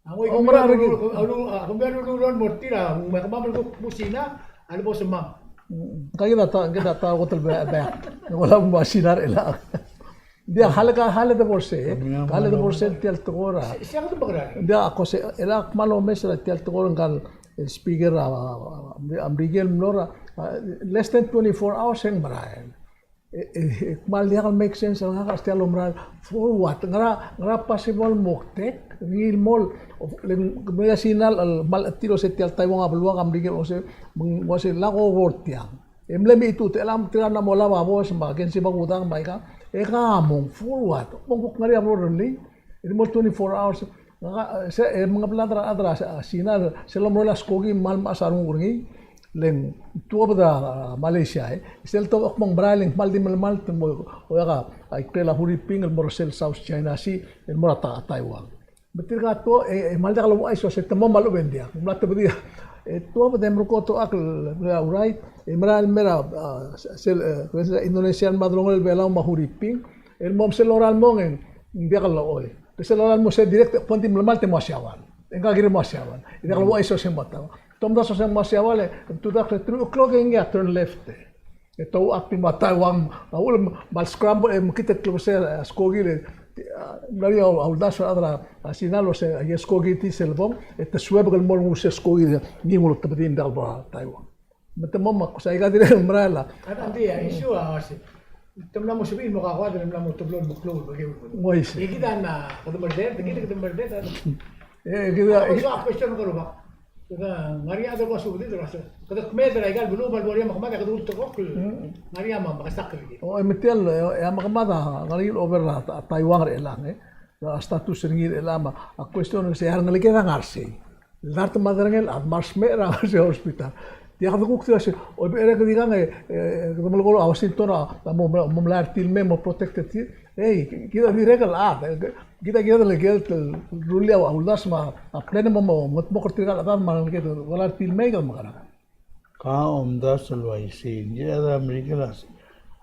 a ngoi, o, kemiu a, mera er kid. A, a, kemiu a lululon mo er tir a, me kemam el kuk mo Sina, a lebo semam. Mm, ka kid a ta, kid a ta kot el be, be. Ng olab mo Sina er chelechang. Ng di a hale, ka hale divorce, e? Hale divorce er tia el tekoi er a. Ng di a ko se, e le ak kmal omes er tia el tekoi er ngka el speaker er a, a, a, a Merikel el mlo er a, a, less than twenty-four hours e ng merael. E, e, e kmal diak el make sense er ngak er tia el omerael. For what? Ngera, ngera possible moktek? Ngii el mo, le, me a Sina el kmal chetil el uase tia el Taiwan a beluak, a Merikel el uase, me ng uase lak bo er tiang. E mle mechitechut, e le ng tirka el mla mo olab a bos me a Kensi me a kudang me aika, e ka mong, for what? Mong kuk ngar er ngii a border er ngii, e di mo twenty-four hours. Ngak a, se, e mengeblad er a, er a Sina, sel lomeruul a skoki me kmal mechas a renguk er ngii, le ng tuobed er a, a, Malaysia, e. Sel tobed el kmo ng merael e ng kmal di melemalt el mo, oeak a, a ikrel a Huriping el mo er sel South China Sea, el mo er a Ta-, Taiwan. Me tirka a tuo, e, e kmal diak louchais el uase te mo me a lechub e ng diak. Ng mla tebedii. E tuobed e merekong e tuobed el, a, urait, e merael el mer a, a, sel, e, Indonesia el mla delongelel a Belau me a Huriping, el mo sel lorael el mong e ng diak el oi. Sel lorael el mong se direct, e kmo ng di melemalt e mo er a Siabal. E ngka a kirel mo er a Siabal. E diak louchais el uase mo er a Taiwan. Te omdasu el uase mo er a Siabal e, te diak, te three o'clock e ngii a turn left e. E te ouchais el mo er a Taiwan, a uchul me a scramble, e mekngit el klebesei a skoki, e, a, ng mla er ngii a uldasu er a rechad er a Sina el uase, a skoki tia sel bong, e te suebek el mo nguu sel skoki, ngii ng ultebedii e ng diak el bo er a Taiwan. Me te mo me a kuk se aika dirrek el merael a. A ta ng di a issue a uase. Te mla mo sebechir el mo kakoad el mla mo teblo el mo klou el bekeu el. Ng uaisei. E kid a, kede merded, kid a kede merded a. E, kid a, a, e, a question ko el rubak. Kede ngar er ngii a chad el ko subedid el uase, kede kmeed er aika el beluu me a lebo er ngii a mekemad e kede ulterekokl. Mm. Ngar er ngii a mekesakl er kid. O, e me tia el, e, a mekemad a ngar er ngii el over er a, a Taiwan er chelechang, e. A status er ngii er chelechang me a, a question er se a rengeleked a ngar sei. Dart me a derengel a chad me a resmecher a ngar sei a hospital. Tia kede kuk tia se, o, e, e, kede ikang, e, e, kede melekoi er a Washington a, a mo, mo, mo melai er tir el mei, mo protect er tir. Ei, kid a dirrek el chad, e, kid a kired el, kired el rullii a uldasu me a plan el mo, mo, mo, mo kuk er tirka el chad me a rengeleked el melai er tir el mei, kede mekerang. Ka omdasu el uaisei, ng di a rechad er a Merikel a se,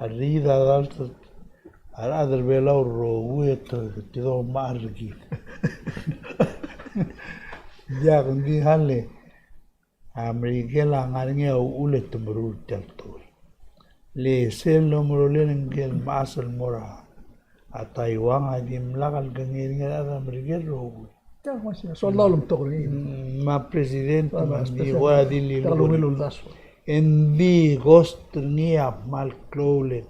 a rechad, a rechad er a Belau el rokui e te, te domechar er kid. Diak, ng di hale. A Merikel a ngar er ngii a uchul e te meruul tia el tekoi. Le sel lomerolel ngike el mechas el mo er a Taiwan a dimlak el kengei er ngii a rechad er a Merikel el rokui. Tia, me a soldau el omtok er ngii. Mm, me a president, me a president, me a di kora di lilekoi. E ng di cost er ngii a kmal klou el ng,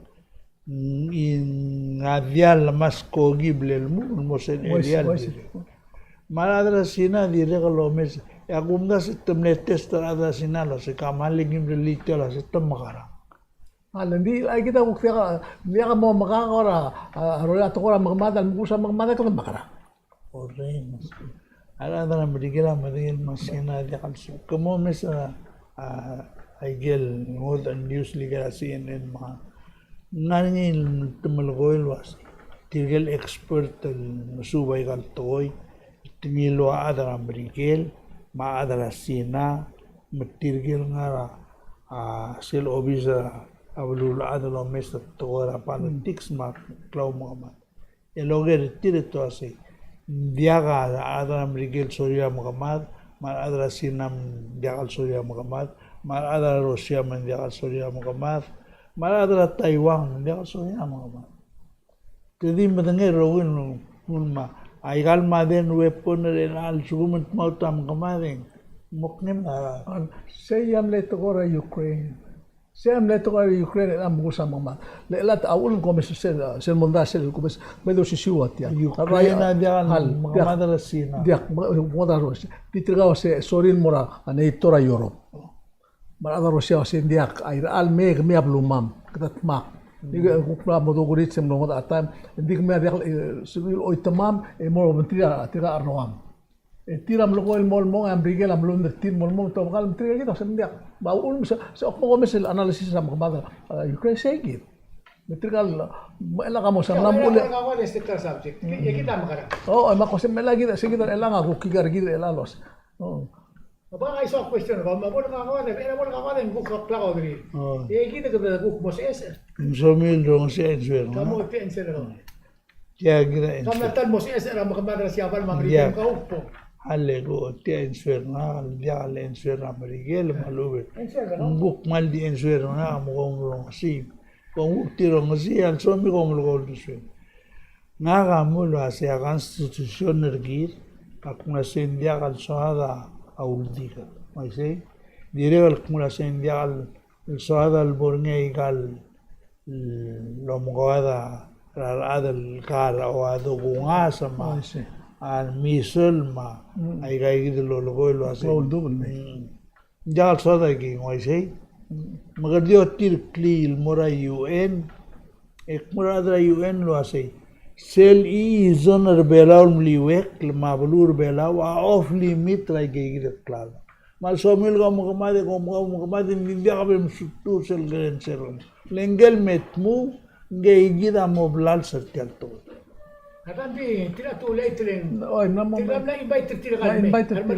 ng diak el mas koki el mle lmuut el mo sel area el dirrek. Me a rechad er a Sina a dirrek el omes. E a kumdasu e te mle test er a rechad er a Sina el uase ke mle kim el rellii tia el uase te mekerang. A le ng di, aikid a kuk diak, diak mo mekak er a, a, a rolel a tekoi er a mekemad, a le mekusa mekemad e kede mekerang. Orrenges. A rechad er a Merikel a medengei el me a Sina a diak el se-, ke mo omes a, a, aike el ngodech el news el ikel C N N me a, ng ngar er ngii el te melekoi el uase tirke el expert el mesuub aika el tekoi, te ngiluu a chad er a Merikel me a chad er a Sina, me tirke el ngar er a, a, sel obis er a beluulechad el omes er a tekoi er a politics me a klaumekemad. El oker er tir e te uasei, ng diak a rechad er a Merikel el sorir a mekemad, me a rechad er a Sina ng diak el sorir a mekemad, me a rechad er a Rusia me ng diak el sorir a mekemad, me a rechad er a Taiwan me ng diak el sorir a mekemad. Te di medengei el rokui el nguu el me aika el modern weapon er chelechang a lsekum e ng dmaut a mekemad e ng mo kngem a. Sei a mle tekoi er a Ukraine. Sei a mle tekoi er a Ukraine e ng mekusa mekemad. Le chelechang a uchul me kom omes sel, sel mondai sel kom omes, me de osisiu a tia. Ukraine a diak el mekemad er a Sina. Diak, me-, mekemad er a Rusia. Di tirka a uase sorir el mo er a NATO er a Europe. Me a rechad er a Rusia a uase ng diak, a irechar el mei e kemiu a belumam, kede dmak. Ng di kuk mla mo dokurits e mlo ngodech a taem, ng di kemiu a diak, e, sebechir el oitemam, e mo obengterir a tirka a cherrungam. E tir a melekoi el mo el mong, e a Merikel a mlolem er tir el mo el mong, te obekall me tirka kid a uase ng diak. Me a uchul me se, se kuk mo omes el analysis er a mekemad er a, a, Ukraine, sei kid. Me tirka el, me chelechang a mo se ng mla mo uchul e. Tia, e kid a mekerang. O, e me a ko se me chelechang kid, sei kid a chelechang a kuk kika er kid er chelechang el uase. O. Ba, I saw a question, ba, me bo le kakoad, e bo le kakoad e ng kuk klakoderii. O. E kid a kede kuk mo sebechir. Ng somiu el rongesii a answer. Ka mo tia answer er a. Tia kid a answer. Ka mla ta el mo sebechir er a mekemad er a Siabal me a Merikel, ka kuk bo. A le ko tia answer er ngak, diak el answer er a Merikel me a lechub e. Answer er a. Ng kuk kmal di answer er ngak me kom rongesii. Kom kuk di rongesii, a le somiu kom le ko uldesuek. Ngak a mle uasei a constitution er kid, ak mle uasei ng diak el soad a uldikel. Me isei, dirrek el ak mle uasei ng diak el soad el bo er ngii aika el, el omekoad er a rechad el kar a ua dokungas me a, a missile me a, aika kid el lolekoi el uasei. Mm. Ng diak el soad a ikei, ng uaisei. Me kede di otireklii el mo er a U N, e kmo er a rechad er a U N el uasei, sel iison er a Belau el mliuekl me a beluu er a Belau a off limit er aike kid el klalo. Me a le somiu el kau mekemad e kau mekemad e ng di diak bo msutur sel krenser. Le ngike el me tmuu, ngike kid a mo blals er tia el tekoi. Oi, mla mo invite er tir. Mla invite er tir.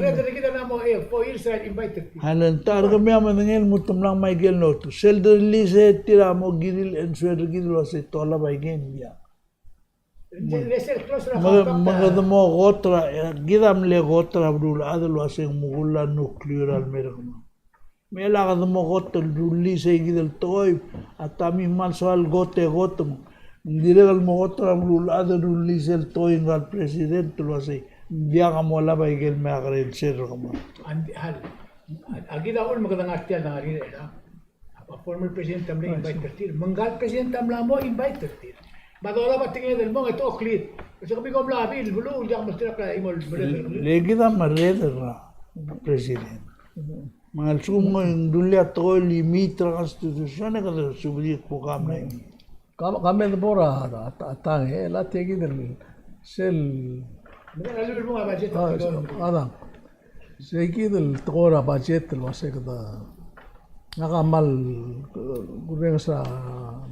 A le ng ta er kemiu a medengei el mo temlak me aike el notes. Sel de release er tir a mo kirir el answer er kid el uasei te olab aike el diak. Me, me kede mo kot er a, kid a mle kot er a beluulechad el uasei ng mo kull a nuclear a le mei er kemam. Me a kede mo kot el release aike kid el tekoi, a ta me ng kmal soal kot e kot, ng dirrek el mo kot er a beluulechad el release el tekoi ngika el president el uasei, ng diak a mo olab aike el me a krenser er kemam. A kid a uchul me kede ngar tia el ngar er ngii er chelechang. A former president a mle invite er tir, me ngika el president a mla mo invite er tir. Me a dolab a tekinged el mong e te oklid. Se kemiu kom mla bil beluu, diak mesterir a chimo el merreder. Le kid a merreder er a president. Me a lsekum ng rullii a tekoi el imiit er a constitution e kede subedii el kuk a mle. Ka, ka me debo er a, a, a tang, e, le tia kid el sel. A, a tang. Sei kid el tekoi er a budget el uasei kede, ngak a kmal, e, kurrenges er a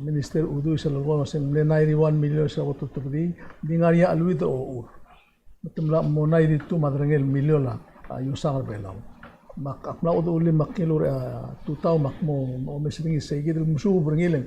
Minister Udui sel lolekoi el uasei ng mle ninety-one million sel kot el otobedii, ng di ngar er ngii a cheleuid er a ochur. Me te mla mo ninety-two me a derengel million a, a, iosang er a Belau. Me ak, ak mla udulim me ak ngiluu er a, a, tutau me ak mo, mo omes er ngii, sei kid el mesuub er ngii el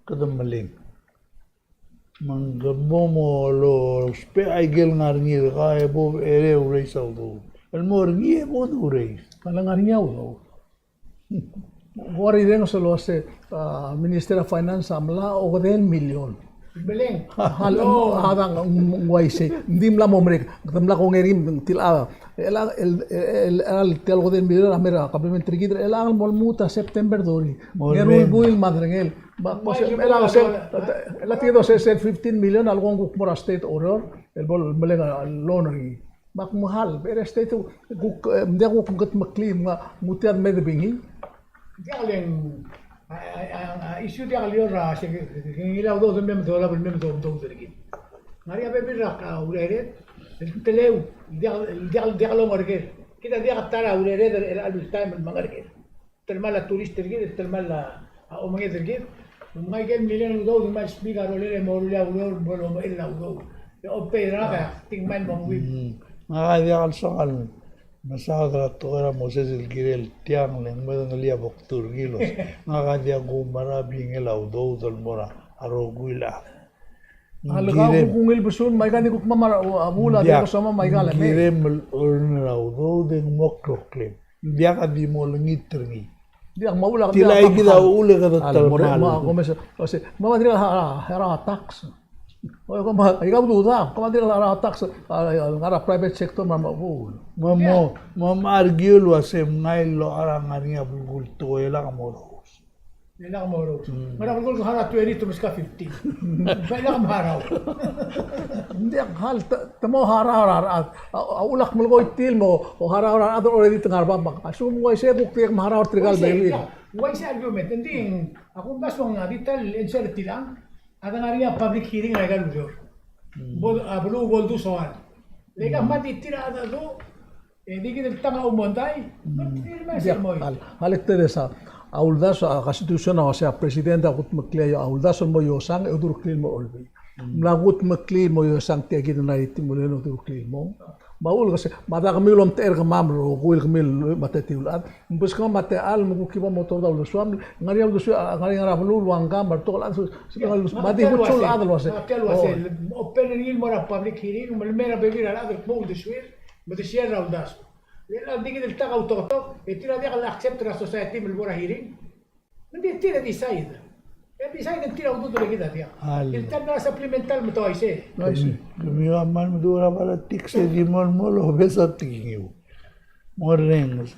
kede meleng. Me ng kede bo mo lousbech a ikel ngar er ngii er kau e bo er a raise a udoud. El mo er ngii e bo de raise. Kede ngar er ngii a udoud. Ng ua rireng sel uase, a, Minister of Finance a mla okedei el million. Meleng. Hal, no. A dang, ng uaisei. Ng di mla mo merek. Ng di mla kongei er ngii, ng tilechang. El, el, el, el, el, tia el okedei el million a mei er a kabelment er kid, el chelechang el mo lmuut a September thirty. Mo lmuut. Ngeru el buil me a derengel. Me a kmo se, el a se, el a tinged el se, se fifteen million a lekong kuk mo er a state Oreor, el bo lemeleng a loan er ngii. Me ak mechal, beches el state, kuk, e, ng diak kuk kudmeklii, me ng ua tia el me de bingii. Diak le ng, a, a, a, a, issue diak le er a, se, ke, ke, ke ngilai a udoud el mei me dolab el mei me do, do, do, kid. Ng ngar er ngii a bebil er a urered, el teleu, diak, diak, diak longerker. Kid a diak ta er a urered, el, el, el time el mengerker. Telemall a tourist er kid, telemall a, a omenged er kid. Me ng ngai ikel million el udoud, me a sbik a rolel e mo rullii a ureor, mo lomechell a udoud. E ompei er a rak, e ak di ngmai el mo ungil. Mm. Ngak a diak el soak el mesaod er a tekoi er a Moses el kirel tiang, le ng medengelii a bo kdu er kid el uase ngak a diak kumerang a bingel a udoud el mo er a rokui el chad. A le kau kuk ungil besul, me aika di kuk mera a bul a diak, diak soam me aika le mei. Kirem el earn er a udoud e ng mo kloklem. Ng diak a di mo olengit er ngii. Diak, me a uchul a, tilai kid a uchul e kede telemall. Me a ko mes, uase, me a dirrek el harau a tax. O, ko me, aika a udoud a, ko me dirrek el harau a tax, a, a, ngar er a private sector me a, me a uchul. Me mo, me mo argue el uase mngai el locha er a ngar er ngii a belkul el tekoi el lak mo rous. E lak mo rous. Mm. Me a belkul ke harau a twenty, te meskau a fifteen. Bai lak mo harau. Ng diak hal, te, te mo harau er a, a, a, a uchul ak melekoi tir el mo, o harau er a rechad el already te ngar er a bab. A lsekum ng uaisei kuk dirrek me harau er tirka el bebil. Uaisei, uaisei argument. Ng di, a kumdasu ng a di ta el answer er tiang, a de ngar er ngii a public hearing er aika el ureor. Mm. Bo, a, beluu bo ldu soal. Le aika, mm, me a di tir a chad a du, e di kid el tang a oumondai, me tir el mesa el mo. Diak, a le, a le kede sa, a uldasu a constitution a uase a president a kudmeklii a uldasu el mo iosang, e odureklii el mo olbiil. Mla kudmeklii el mo iosang tia kid el ngar er ngii el mo lmuut el ukeklii el mong. Me a uchul e kese, me a da kemiu el omtechei er kemam el rokui el kemiu el me a tetiu el chad. Ng beskau me a techall me kuk kibo mo tobed a uldesuam, ngar er ngii a uldesuir, ngar er ngii a beluu el ua ngka me a rebetok el chad, se, se, me a di kuk soal el chad el uasei. Open er ngii el mo er a public hearing, me le mei er a bebil er a rechad el kmo uldesuir, me de share er a uldasu. Le ng di kid el ta kau toketok, e tir a diak el accept er a society me le bo er a hearing. Ng di tir a decide. E decide e tir a udoud el kid a diak. El ta el mera el supplemental me te uaisei. Kemiu a kmal meduch er a politics e di mo, mo lobes a tekingiu. Morrenges.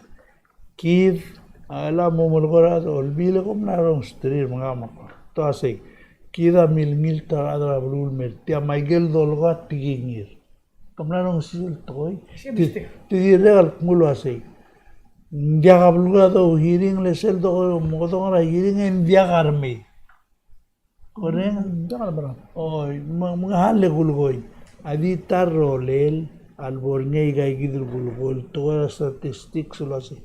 Kid a chelecha mo melekoi er a rechad er a Olbiil e kom mla rongeseterir me ngak me ak. Te uasei. Kid a milengilt a rechad er a beluu el mer tia me aike el dolekoi a tekingir. Ke mla rongesii el tekoi. Te, te dirrek el kmo el uasei. Ng diak a belkul a douhearing le sel doko mokedong er a hearing e ng diak a remei. Koreng? Ng diak a remei. Oi, me, me ng hal le kulekoi. A di ta el rolel a lebo er ngii aika kid el kulekoi el tekoi er a statistics el uasei.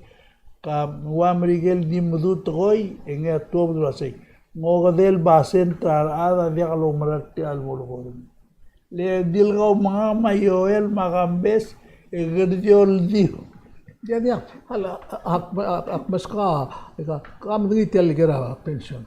Ka ua Merikel di meduch tekoi, e ngii a tuobed el uasei. Ng okedei el basent er a rechad a diak loumerang er tia el kulekoi. Le di le kau me ngak me a Joel me a Kambes, e kede di oldiu. Diak, diak, a, a, ak, ak, ak meskau, e ka, ka medengei tia el ker a pension.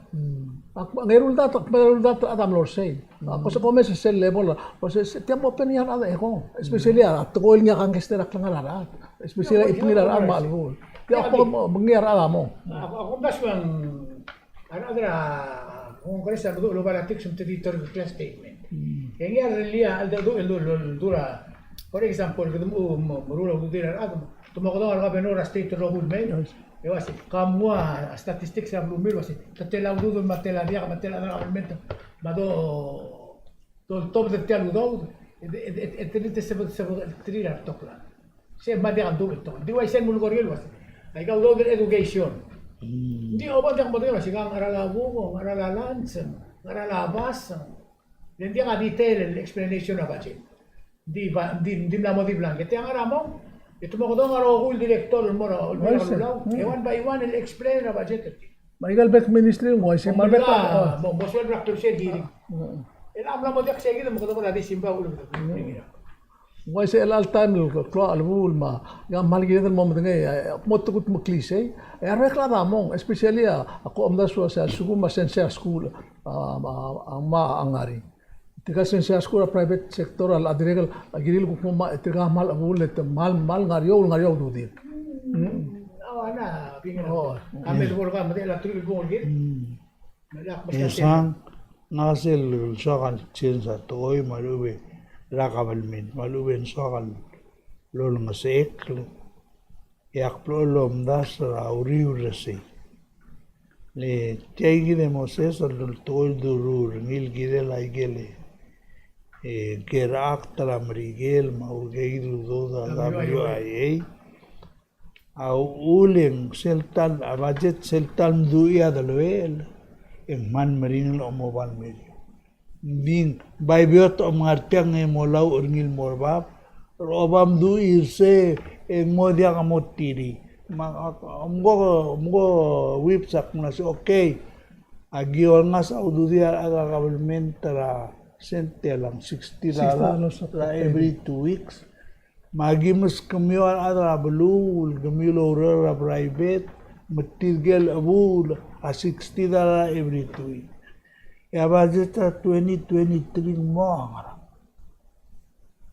Ak, ng eru el dart, ak eru el dart a mlo er sei. Ak ko se ko mes sel level, ko se, se, tia mo open er ngii a rechad e ko. Especially a, tekoi el ngii a kangkei er a klengar er a rechad. Especially a ipungil a rechad me a lebo. Tia ko mo, mengiil a rechad a mo. Ak, ak omdasu e ng A rechad er a Congress a meduch el oba er a tiks me te di third class statement. E ngii a rellii a cheldecheduch el du-, el du-, el dura. For example, kede mo-, mo-, meruul a ududir a rechad, te mo okedong a governor er a state el rokui el mei. E uasei, ka mnguu a statistics er a beluu el mei el uasei, te tela ududir me a tela diak, me a tela diak a government, me a do Doltobed er tia el udoud, e, e, e, e, te, te, sebeched, sebeched er tir a rebetok el chad. Se me a diak a duubech el tekoi. Ng di uaisei el mulekoi er ngii el uasei. Aika udoud er a education. Ng di oba diak modengei el uasei, ka ngar er a labuk, ngar er a lunch, ngar er a bus. Le ng diak a detail el explanation er a budget. Ng di ba, ng di, ng di mla mo di blanket. Tia ngar er a mong, e te mo okedong a rokui el director el mo er a, el mo er a Uaisei. Belau. E one by one el explain er a budget er tir. Me aika el bek el ministry, ng uaisei, me a bek el, a, mo, mo sueleb er a klebesei el hearing. E a mla mo diak sei kid, mo kede kora di simba a uchul e kede. Ng uaisei el chelecha el taem el klou a chelebuul me a, ia, kmal kired el mo medengei, e, mo tekutmeklii sei. E a rebek el chad a mong, especially a, a ko omdasu el uasei a lsekum a sensei er a skuul, a, a, a, me a ngar er ngii. Tirka el sensei er a skuul er a private sector a dirrek el kirir el kuk mo ma, tirka a kmal chebuul e te kmal, kmal ngar er eou, ngar er eou a ududir. Mm. Oh, ana, bing. Oh, a mle bo er kau, me te la teruich el bung er kid. Mm. Me lak, e sang, ng sel soak el change a tekoi me a lechub e, er a kabelment, me a lechub e ng soak el olengesechekl. E ak blechoel el omdasu er a uriul er sei. Le tia kid e Moses a lultekoi el duruul er ngii el kirel aike el, e, Care Act er a Merikel me a uriul er kid el udoud a W I A. A uchul e ng sel ta el, a budget sel ta el mduchii a deleuel, e ng kmal meringel a omoba el meriou. Ng di ng bai beot a omengar tiang e mo lauch er ngii el mo er bab, er a oba mduchii er sei e ng mo diak a mo tirii. Me a, a, a, mko, mko whip sak mla se, okay. Aki olengasech a ududir a rechad er a kabelment er a sent el ng sixty dollar er a every two weeks. Me aki meskemiu a rechad er a beluu el kemiu el oureor er a private, me tirke el chebuul a sixty dollar er a every two weeks. E a budget er a twenty twenty-three ng mo ngerang?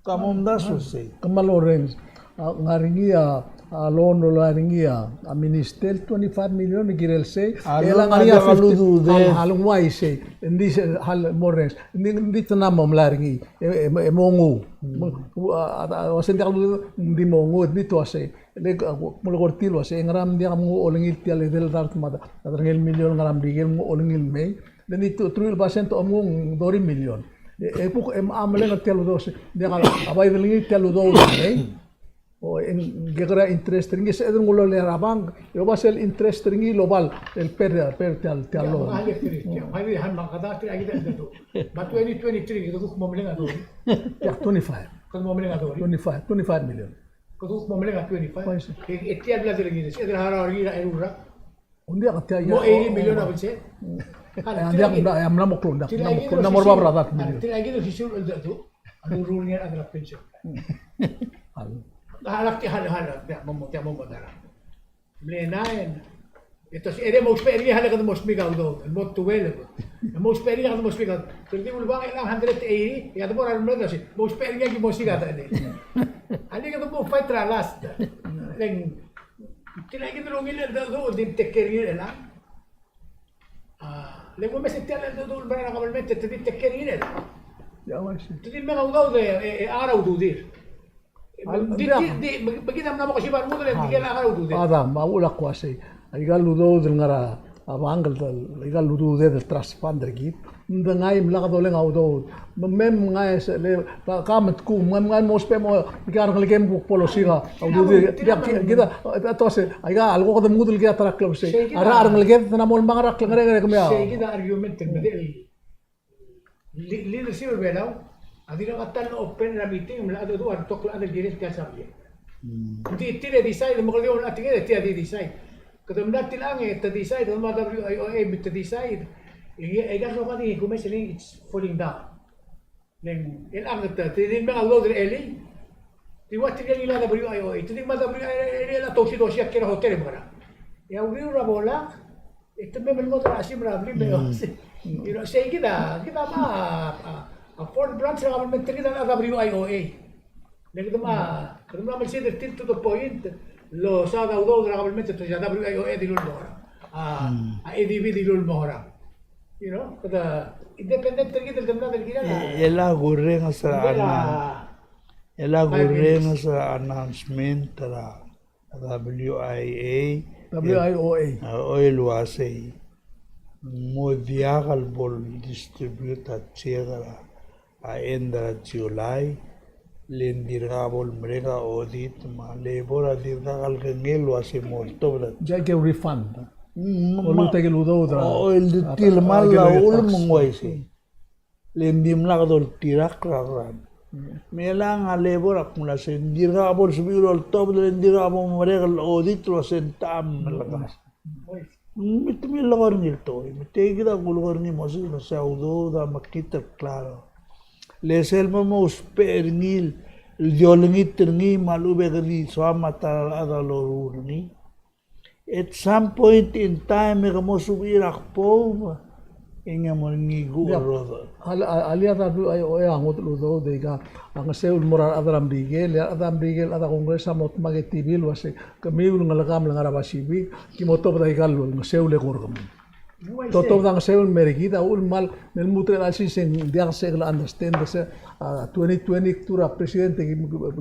Ka mo omdasu er sei. Kmal orrenges. A, ngar er ngii a, a loan el ngar er ngii a, a minister el twenty-five million el kirel sei. A loan el ngar er ngii a fifty. Hal, hal ng uaisei. Ng di se, hal mo orrenges. Ng di, ng di te mla mo mla er ngii. E, e, e mo nguu. Me, a, a, a, uasei ng diak el, ng di mo nguu, ng di te uasei. Le, a, melekoi er tir el uasei, ngera me ng diak mnguu a olengit tia el edei el dart me a, a, derengel million ngera me tirke el mnguu a olengit el mei. Le ng di te, teruich el basent a omnguu ng thirty million. E, e kuk, e, a meleng er tia el udoud, ng diak a, a bai delengit tia el udoud el mei. O, e ng kekerei a interest er ngii, se el nguu el loan er a bank, e oba sel interest er ngii el oba el per, per tia el, tia el loan. Ia, twenty twenty-three, kede kuk mo meleng a thirty. Ia, twenty-five. Kede mo meleng a thirty. Twenty-five, twenty-five million. Kede kuk mo meleng a twenty-five. Uaisei. E, e tia el bla delengit, e de harau er ngii er a eru el rak. Ng diak a tia el. Mo eighty million a belsel. Ng diak, ng diak, ng mla mo klou, ng diak, ng mla mo klou, ng mla mo er a bab er a dart. Tia kid el sisiu el cheldecheduch a lurruul er ngii a rechad er a pension plan. Hal. Hal, tia, hal, hal, tia mo, tia mo, mo, tara. Mle nine. E te se, e de mo ousbech er ngii, hale kede mo smiik a udoud el mo twelve. E mo ousbech er ngii, kede mo smiik a udoud. Kede di ulebang e ng hundred eighty, e a de mo er a remed, e se mo ousbech er ngii a ki mo siik a techellel. Alii, kede mo fight er a last. Le ng, tia kid el ungil el cheldecheduch el di mtake care er ngii er chelechang. A, le ng omes e tia el cheldecheduch el mla er a kabelment e te di mtake care er ngii er chelechang. Te di mei a udoud e, e, e a ngar er a ududir. Di, di, di, me kid a mla mo kesiu a rengud el tirke el ngar er a ududir. A da, me a uchul a kuk uasei. Aika el udoud el ngar er a bank el, aika el ududed el trust fund er kid. Ng di ngai me lak doleng a udoud. Me, me mei ngai se le, ka, ka me tkuu, me mei ngai mo ousbech mo, aika a rengelekem kuk bo losiik a ududir. Kid a, kid a, te uasei, aika a leko kede mengudel kid a ta er a klebesei. A rechad er a rengeleked, te mla mo lmang er a klengerenger e kemiu. Sei kid a argument el medechel. Li-, leadership er a Belau a dirkak a ta el open er a meeting me a cheldecheduch a rebetok el chad el kirel tia el subject. Ng di tir a decide, me kede di ua tingel e tia di decide. Kede mla tilechang e te decide, kede mla W I O A me te decide. E, e, e, aika el rokui a di kumes er ngii, it's falling down. Le ng, chelechang e te, te di mei a udoud er a elii. Te di ua tirke el ngilai a W I O A, te di mei a W I O A el a tousidosi a kiei er a hotel e mekerang. E a uriul er a bo lak, e te mei me lenguu er a chesimer a blim e, you know, sei kid a, kid a mla, a, a four branch er a government er kid a W I O A. Le kede mla, kede mla melsid er tir to the point, losaod a udoud er a government e te W I O A a dilu el mo er a, a, a A D B a dilu el mo er a. You know, kede independent er kid el kede mla er kid a. E, e a kurrenges er a announce-, e a kurrenges er a announcement er a W I A. W I O A. A, el uasei. Ng mo diak el bo el distribute a check er a, a end er a July, le ng dirkak bo el merek a audit me a labor a dirkak el kengei el uasei mo oltobed a check. Diak a refund. Mm, o lmuut a ikel udoud er a, o, el di tir el kmal a uchul me ng uaisei. Le ng dimlak doltirakl er a rechad. Me chelechang a labor a kmo uasei, ng dirkak bo el sebechiu el oltobed, le ng dirkak bo merek el audit el uasei ng techa el melekas. Me te mle leko er ngii el tekoi, me tia kid a kulekoi er ngii el mo sei, me sei a udoud a mekngit el klalo. Le sel mo ousbech er ngii el di olengit er ngii me a lechub e ke di soam a ta er a rechad a loruul er ngii. At some point in time, e ke mo sebechir a kboub, e ng mo er ngii a kuk rodech. Alii a W I O A a ngodech el udoud e ika a ngeseu el mo er a rechad er a Merikel, e a rechad er a Merikel, a rechad er a Congress a mo dmak e te bil el uasei, kemiu el ngelekam el ngar er a Pacific, ki mo tobed aika el ngeseu el eko er kemiu. Te otobed a ngeseu el mer kid a uchul me kmal, me lmuut er a chelsel se ng diak, se ke understand se, a, twenty twenty-two er a president e ki,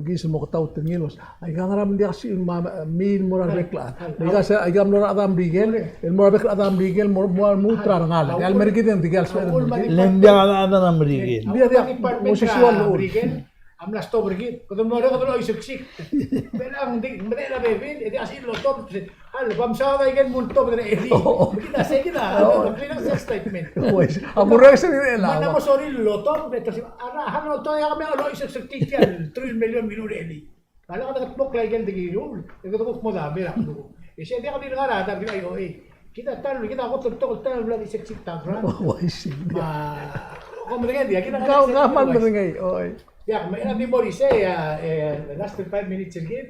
ki se mo ketaut er ngii el uasei, aika ngera me ng diak sel ma, mei el mo er a rebek el chad. Aika se, aika mlo er a chad er a Merikel, el mo er a rebek el chad er a Merikel, mo, mo lmuut er a rengalek. E a lemer kid e ng dikea el sebeched el mer kid. Le ng diak a chad er a Merikel. Ng diak, diak, mo sisiu a llechul. A mla stop er kid, kede mo er a kede mo oiseksik. Belang di, medechel a bebil, e di a sel lotobed, a le, bam saod a ikel mo oltobed er a elii. Me kid a sei kid a, a klengar sel statement. A kurrenges er a elii. Me ng mo sorir el lotobed, e te sei, a rechad a lotobed, e a kemiu a loiseksik tia el three million el miluu er a elii. A le kede kutmokl a ikel di kiruul, e kede kuk mo dami er a klukuk. E sei a diak di ngar er a W I O A. Kid a ta el, kid a kot el betok el ta el bla di seksik ta el grant. Uaisei. A, kom medengei, kid a ngar er a, kmal medengei, oi. Diak, me ng di mo er isei, a, e, last five minutes er kid.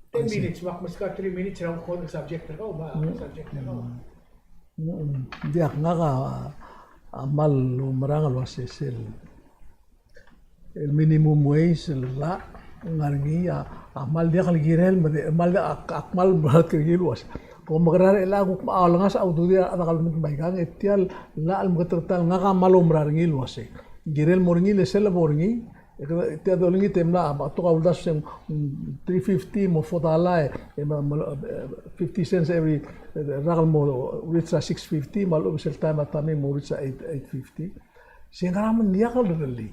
Ten minutes, me ak meskau a three minutes er a kuk subject er kau, me a subject er kau. Diak, ngak a, a kmal oumerang el uasei sel, el minimum wage el llach, ngar er ngii a, a kmal diak el kirel, me de, kmal diak, a, a kmal merael el kirel el uasei. Kom mekerang e le kuk a olengasech a ududir a rechad er a kabelment me aikang, e tia el llach el meketeketang, ngak a kmal oumerang er ngii el uasei. Kirel mo er ngii, le sel lebo er ngii, e kede, tia dolengit e mla, me a betok a uldasu se ng, mm, three fifty mo four dollar, e, e me, me, e, fifty cents every, e, rak el mo reach a six fifty, me a lechub e sel taem a ta er ngii mo reach a eight, eight fifty. Se ngera me ng diak el lerellii.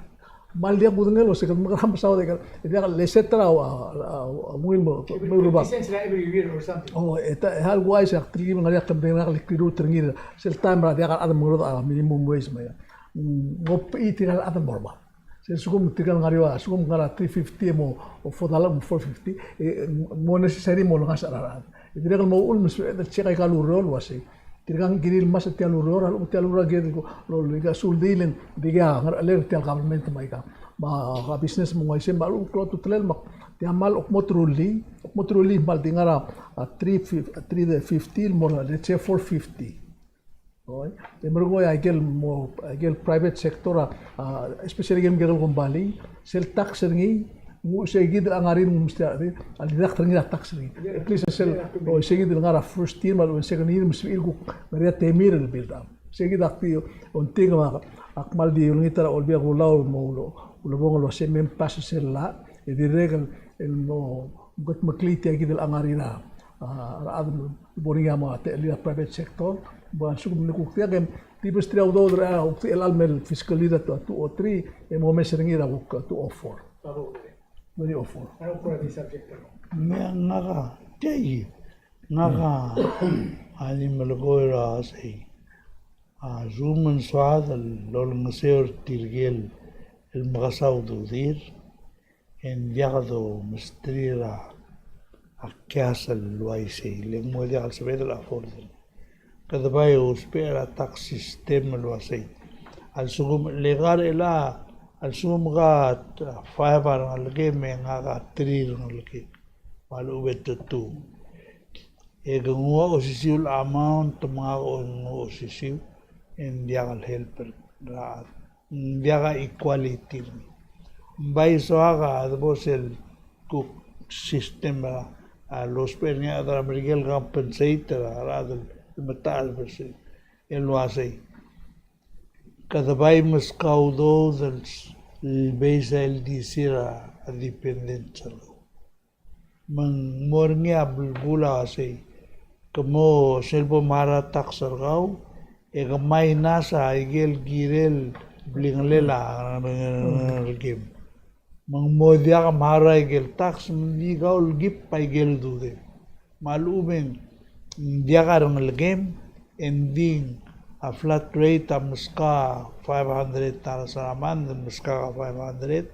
Me ng diak kudengei el uasei kede mekerang e mesaod e kede, e diak le set er a, a, a, a ungil mo, mo rubak. Fifty cents er a every year or something. O, e ta, e a lekuai se ak telkib el ngar er ngii a klemedengei el recruit er ngii, sel taem er a diak a rechad el mengerodech a minimum wage me a. Mm, ng obechiit tirka el chad el mo er bab. Se lsekum tirka el ngar er eou a, lsekum ngar er a three fifty mo, o four dollar mo four fifty, e, mo necessary mo olengasech er a rechad. E dirrek el mo uchul me sebeched el check aika el ureor el uasei. Tirka ng kirir el mes er tia el ureor, a lechub tia el ureor a kired el ko, lo, lo, ika suldiil e ng dikea ngerchelel er tia el government me aika. Me a business me ng uaisei, me a lechub klou a ultutelel me tia el kmal kmo te rullii, kmo te rullii me ng di ngar er a, a, three fifty, three fifty el mo er a, let's say, four fifty. Oi, e merekong e a ikel mo, a ikel private sector a, a, especially ikel mkekerei el kombalii, sel tax er ngii, ng ua se kid el ngar er ngii, ng mesterir a deduct er ngii a tax er ngii. At least sel, o, se kid el ngar er a first year me a lechub e ng second year, me sebechir el kuk ngar er ngii a temir el build up. Se kid a kdi, ongtik me ak kmal di olengit er a Olbiil er a Kelulau me a ulo, ulebongel el uase me pass sel llach, e dirrek el, el mo, mo kutmeklii tia kid el ngar er ngii a, a, a rechad el bo er ngii a mo techellir a private sector, bo a lsekum ng kuk diak e di besterir a udoud er a, a, kuk di el chelecha el fiscal year a two oh three, e mo mes er ngii er a kuk two oh four. Twenty oh four. Me a ngak a, tia, ngak a di melekoi er a sei. A lsekum ng soad el olengeseu er tirke el mekesai a ududir, e ng diak domesterir a, a keas el uaisei, le ng mo diak el sebeched el afford. Kede bai ousbech er a tax system el uaisei. A lsekum le kar el a, a lsekum ke five a rengelekem me ngak a three a rengelekem, me a lechub e te two, e ke nguu a osisiu el amount me ngak a nguu a osisiu, e ng diak el help er a, ng diak a equality er ngii. Ng bai soak a debo sel kuk system er a, a lousbech er ngii a rechad er a Merikel el compensate er a rechad el metachel er sei, el uasei, kede bai meskau a udoud el base a ildisir a dependents er kau. Me ng mo er ngii a belkul a uasei, ke mo sel bo mechar a tax er kau, e ke minus a ikel kirel blingelel a rengelekem. Me ng mo diak mechar a ikel tax, me ng di kau el keep a ikel ududem. Me a lechub e ng diak a rengelekem, e ng di a flat rate a meskau a five hundred dollars a month, meskau a five hundred.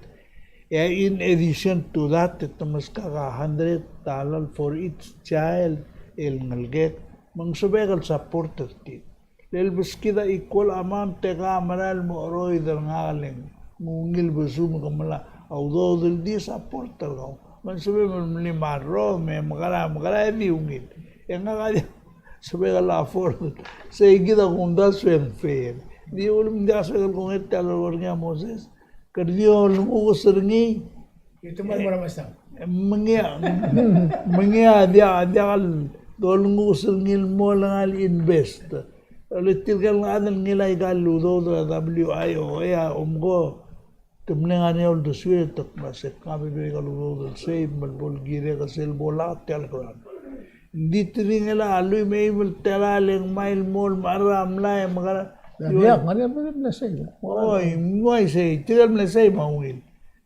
E in addition to that, e te meskau a hundred dollar for each child el ngelekek, me ng sebechek el support er tir. Le lebeskid a equal amount e ke mera el mo cheroid er ngak e le ng ungil besum ke melai a udoud el di support er kau. Me ng sebechem el mle marro, me mekera, mekera e di ungil. E ngak a di sebechek el afford. Sei kid a kumdasu e ng fair. Di ulekum ng diak sebechek el kongei er tia el lolekoi er ngii a Moses. Ke di olengukes er ngii. Mengia, mengia diak, diak el dolengukes er ngii el mo lengai el invest. Le tirke el chad el ngilai aika el udoud er a W I O A a omko. Te mle ngar er ngii a uldesuir e te kmo se kmal bebil aika el udoud el save me bo le kirek sel bo lak tia el grant. Ng di te di ngilai a lluich me a eim el telael e ng mei el mo el mechar a mlai me kora. Ng diak, ng ngar er ngii a mle save. Oi, ng uaisei, tirke el mle save me a ungil.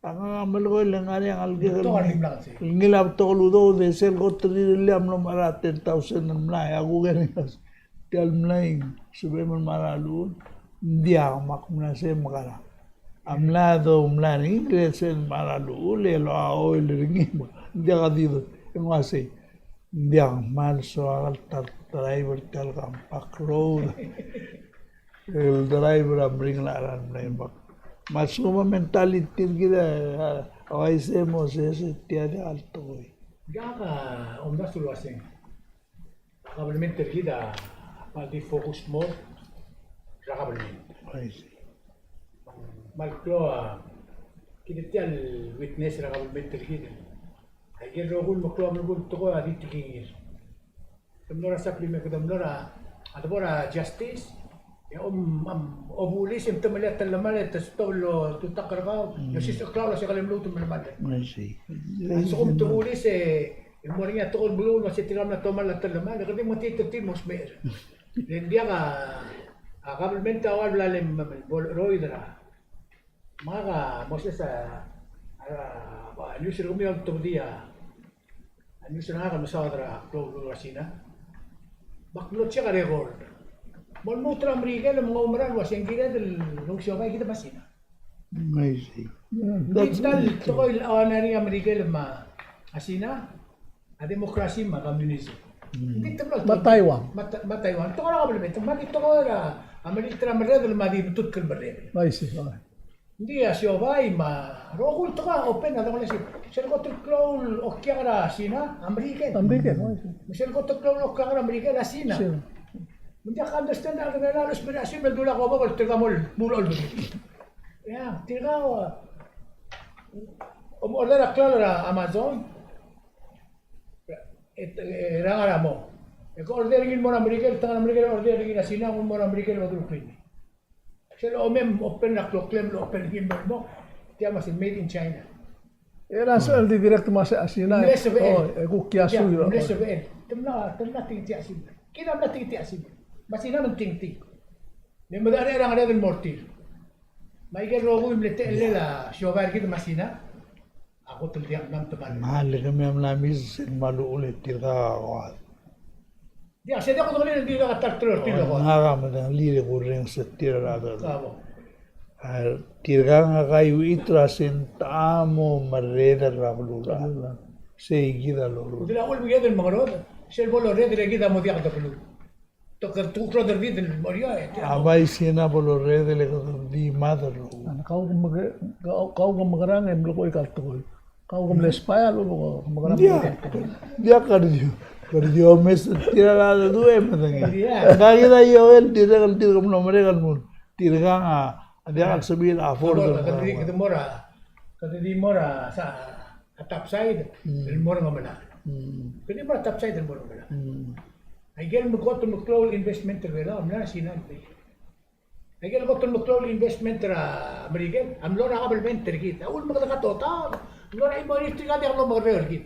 A ngak a melekoi e le ngar er ngii a ngalek el ngilai a betok el udoud e sel kot el rirellii a mlo mechar a ten thousand el mlai, a kuk er ngii a tia el mlai, sebechem el mechar a llechul, ng diak, me ak mla save me kora. A mlai a do mlai er ngii, le sel mechar a llechul, e locha oil er ngii, me ng diak di do, e ng uaisei, ng diak, kmal soak el ta el driver er tia el compact road. El driver a meringel a cheral mlai me ak. Me a lsekum a mentality er kid a, a uaisei mo sesei, tia diak el tekoi. Diak a omdasu el uaseng. A kabelment er kid a kmal di focus mo er a kabelment. Uaisei. Me a klou a, kid tia el weakness er a kabelment er kid. Aike el rokui el meklou a belkul el tekoi a di tekingir. Te mlo er a supplement, kede mlo er a, a debo er a justice, e om, om, obulis e te melai a telemall e te stop el oltutakl er kau, e osisiu a klalo se kede mlo te melemall. Uaisei. A lsekum te bulis e, e mo er ngii a tekoi el beluu el uase tirka mla tomall a telemall, e kede mo tir, tir mo smecher. Le ng diak a, a kabelment a ua el bla le bo lecheroid er a Me ngak a Moses a, a, a news er kemiu a ultebedii a, a news er ngak el mesaod er a klou el beluu er a Sina. Me ak mlo check a record. Mo lmuut er a Merikel me ng oumera el uase ng kired el ousio bai kid me a Sina. Uaisei. Ng di ta el tekoi el ua ngar er ngii a Merikel me a Sina, a democracy me a communism. Ng di te mla me a Taiwan. Me a Ta-, me a Taiwan. Tekoi er a kabelment, me a di tekoi er a, a melilt er a merreder me a di metutk el merreder. I see, okay. Ng di a siobai me a rokui el tekoi a open a dongolesib. Sel kot el klou el okiak er a Sina, a Merikel. A Merikel, I see. Me sel kot el klou el okiak er a Merikel, a Sina. Sina. Me ng diak a understand a rechad er a Belau el smecher a Sina el dula kobok el tirka mo el, mo el olbedii. Ya, tirka, o, om order a klalo er a Amazon. E, e, er a ngar er a mo. E ke order er ngii el mo er a Merikel, te ngar er a Merikel, order er ngii er a Sina, ng mo er a Merikel el odureklii. Sel omem open er a kloklem el open er ngii el mo, tia me a sel made in China. E a sel di direct me a Sina. Mle sebechel. O, e kuk kiasui. Mle sebechel. Te mla, te mla tingtii a Sina. Kid a mla tingtii a Sina. Me a Sina me ng tingtii. Le medecherecher a ngered el mo er tir. Me aike el rokui el mle techellel a siobai er kid me a Sina. A kot el diak mla mtemall. Me a le kemiu a mla miss el kmal uchul e tirka a koad. Diak, se diak kudengelii el dirkak a ta er tir el koad. Ngak a medengelii e kurrenges er tir a rechad. Kabo. A tirka a kaiuchit er a sengtecha mo merreder er a beluu. Sei kid a loruul. Kede a uchul me kede mengerodech, sel bo lorreder e kid a mo diak de beluu. Te kuk loderdid el mo er eou, e. A bai Sina bo lorreder e kede di mad el rokui. Kau ke meke-, kau, kau ke mekerang e mlekoi kal tekoi. Kau ke mle spy a lebo ke mekerang. Diak, diak, kede di, kede di omes er tir a rechad el dmu e medengei. Diak. Ngka kid a Joel, dirrek el dirk mlo merek el mo. Tirka a, a diak el sebechir a afford. Kede di, kede mo er a, kede di mo er a, sa, a top side, el mo er a Ngemelachel. Kede di mo er a top side el mo er a Ngemelachel. Aike el mekot el meklou el investment er a Belau, a mla er a Sina el mei. Aike el kot el meklou el investment er a Merikel, a mlo er a kabelment er kid. A uchul me kede katota, mlo er a chimo er tir, tirka diak lomekerreu er kid.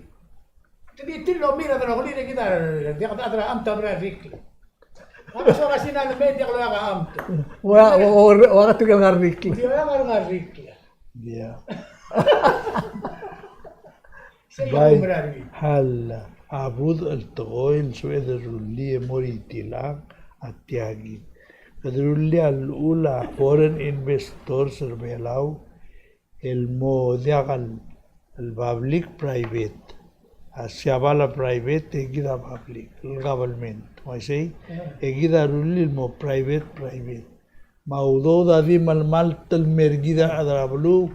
Te di tir el omer a delongelir e kid a diak, diak a chad er a amt a mera el rikl. A soak a Sina el mei e diak loeak a amt. Ua, ua, ua, ua, tirka el ngar er a rikl. Di loeak a ngar er a rikl. Ia. Bai, hal a budech el tekoi el sebeched el rullii e mo er a itilang a tia kid. Kede rullii a llechul a foreign investors er a Belau el mo diak el, el public private. A Siabal a private e kid a public, el government. Me isei, e kid a rullii el mo private, private. Me a udoud a di melemalt el mer kid a rechad er a beluu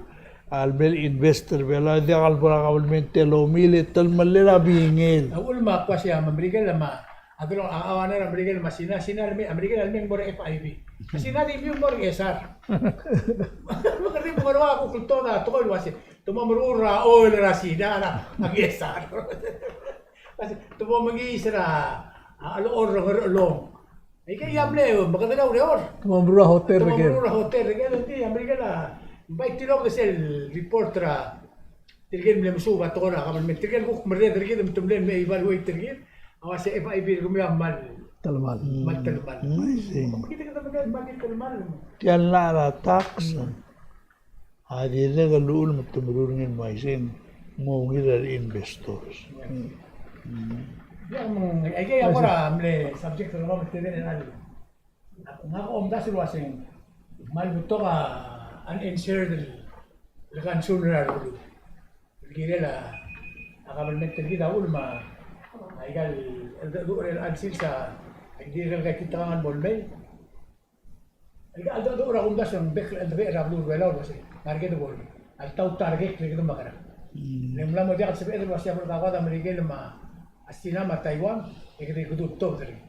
a lmei el invest er a Belau, diak el bo er a kabelment el omiil e telemellel a bingel. A uchul me a kmo sei a Merikel me a, a delong a, a, a Merikel me a Sina, Sina el mei, a Merikel el mei el mo er a F I B. A Sina di mei el mo er a Ngchesar. Me kede di mo er a kuk el tod a tekoi el uasei, te mo meruul er a oil er a Sina er a Ngchesar. Te mo mengiis er a, a, a lechor er a Ngerchelong. Aike a mle, me kede di oureor. Te mo meruul a hotel er ker. Te mo meruul a hotel er ker, e di a Merikel a, bai tilobed er sel report er a, tirke el mle mesuub a tekoi er a government, tirke el kuk merreder er kid me te mle, mle evaluate er kid, a uasei F I B er kemiu a kmal telemall. Kmal telemall. Mm, I see. Me kid a kede mle kmal di telemall. Tia el ngar er a tax. Mm. A dirrek el llechul me te meruul er ngii el mo isei, ng mo ungil er a re investors. Mm. Ia, me ng, aike a kora mle subject er kemam el tedei er a, ngak a omdasu el uasei, kmal betok a unanswered el, el concern er a beluu. El kirel a, a government er kid a uchul me a, aika el, el, el, el, el sils a, a dirrek el kaititekangel el mo el mei. El, el, el, el, a kumdasu e ng bek el, el, el, er a beluu er a Belau el uasei, ngar er kid a bo el, a ltaut a rekek el kede mekerang. Mm. Le ng mla mo diak el sebeched el uasei a bo el kakoad a Merikel me a Sina me a Taiwan, e kede, kede tutobed er ngii.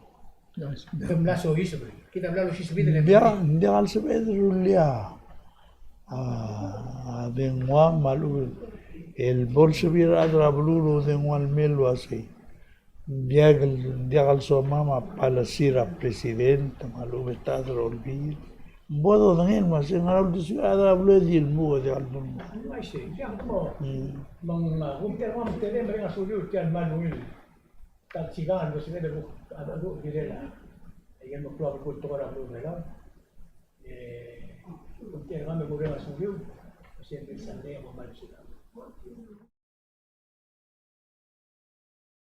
Yes. Kede mla soiseb er ngii. Kid a bla losiseb er ngii. Ng diak, ng diak el sebeched el rullii a, a, dengua me a lechub el bo lsebechir a rechad er a beluu el dengua el mei el uasei. Ng diak el, ng diak el somam a policy er a president me a lechub e te chad er a Olbiil. Ng bo dodengei el uasei ngera uldesuir a rechad er a beluu e di lmuk e diak el lmuk. Uaisei, diak mo. Mm. Me ng, a, kumtel, kumtel e mereng a suliu er tia el kmal ungil. Tal sikang el bo sebeched el kuk, a, a, a, kirel a. Aike el meklou a belkul el tekoi er a beluu er a Belau. E, kumtel e mereng a suliu. Uasei ng sandei a bo kmal sikang.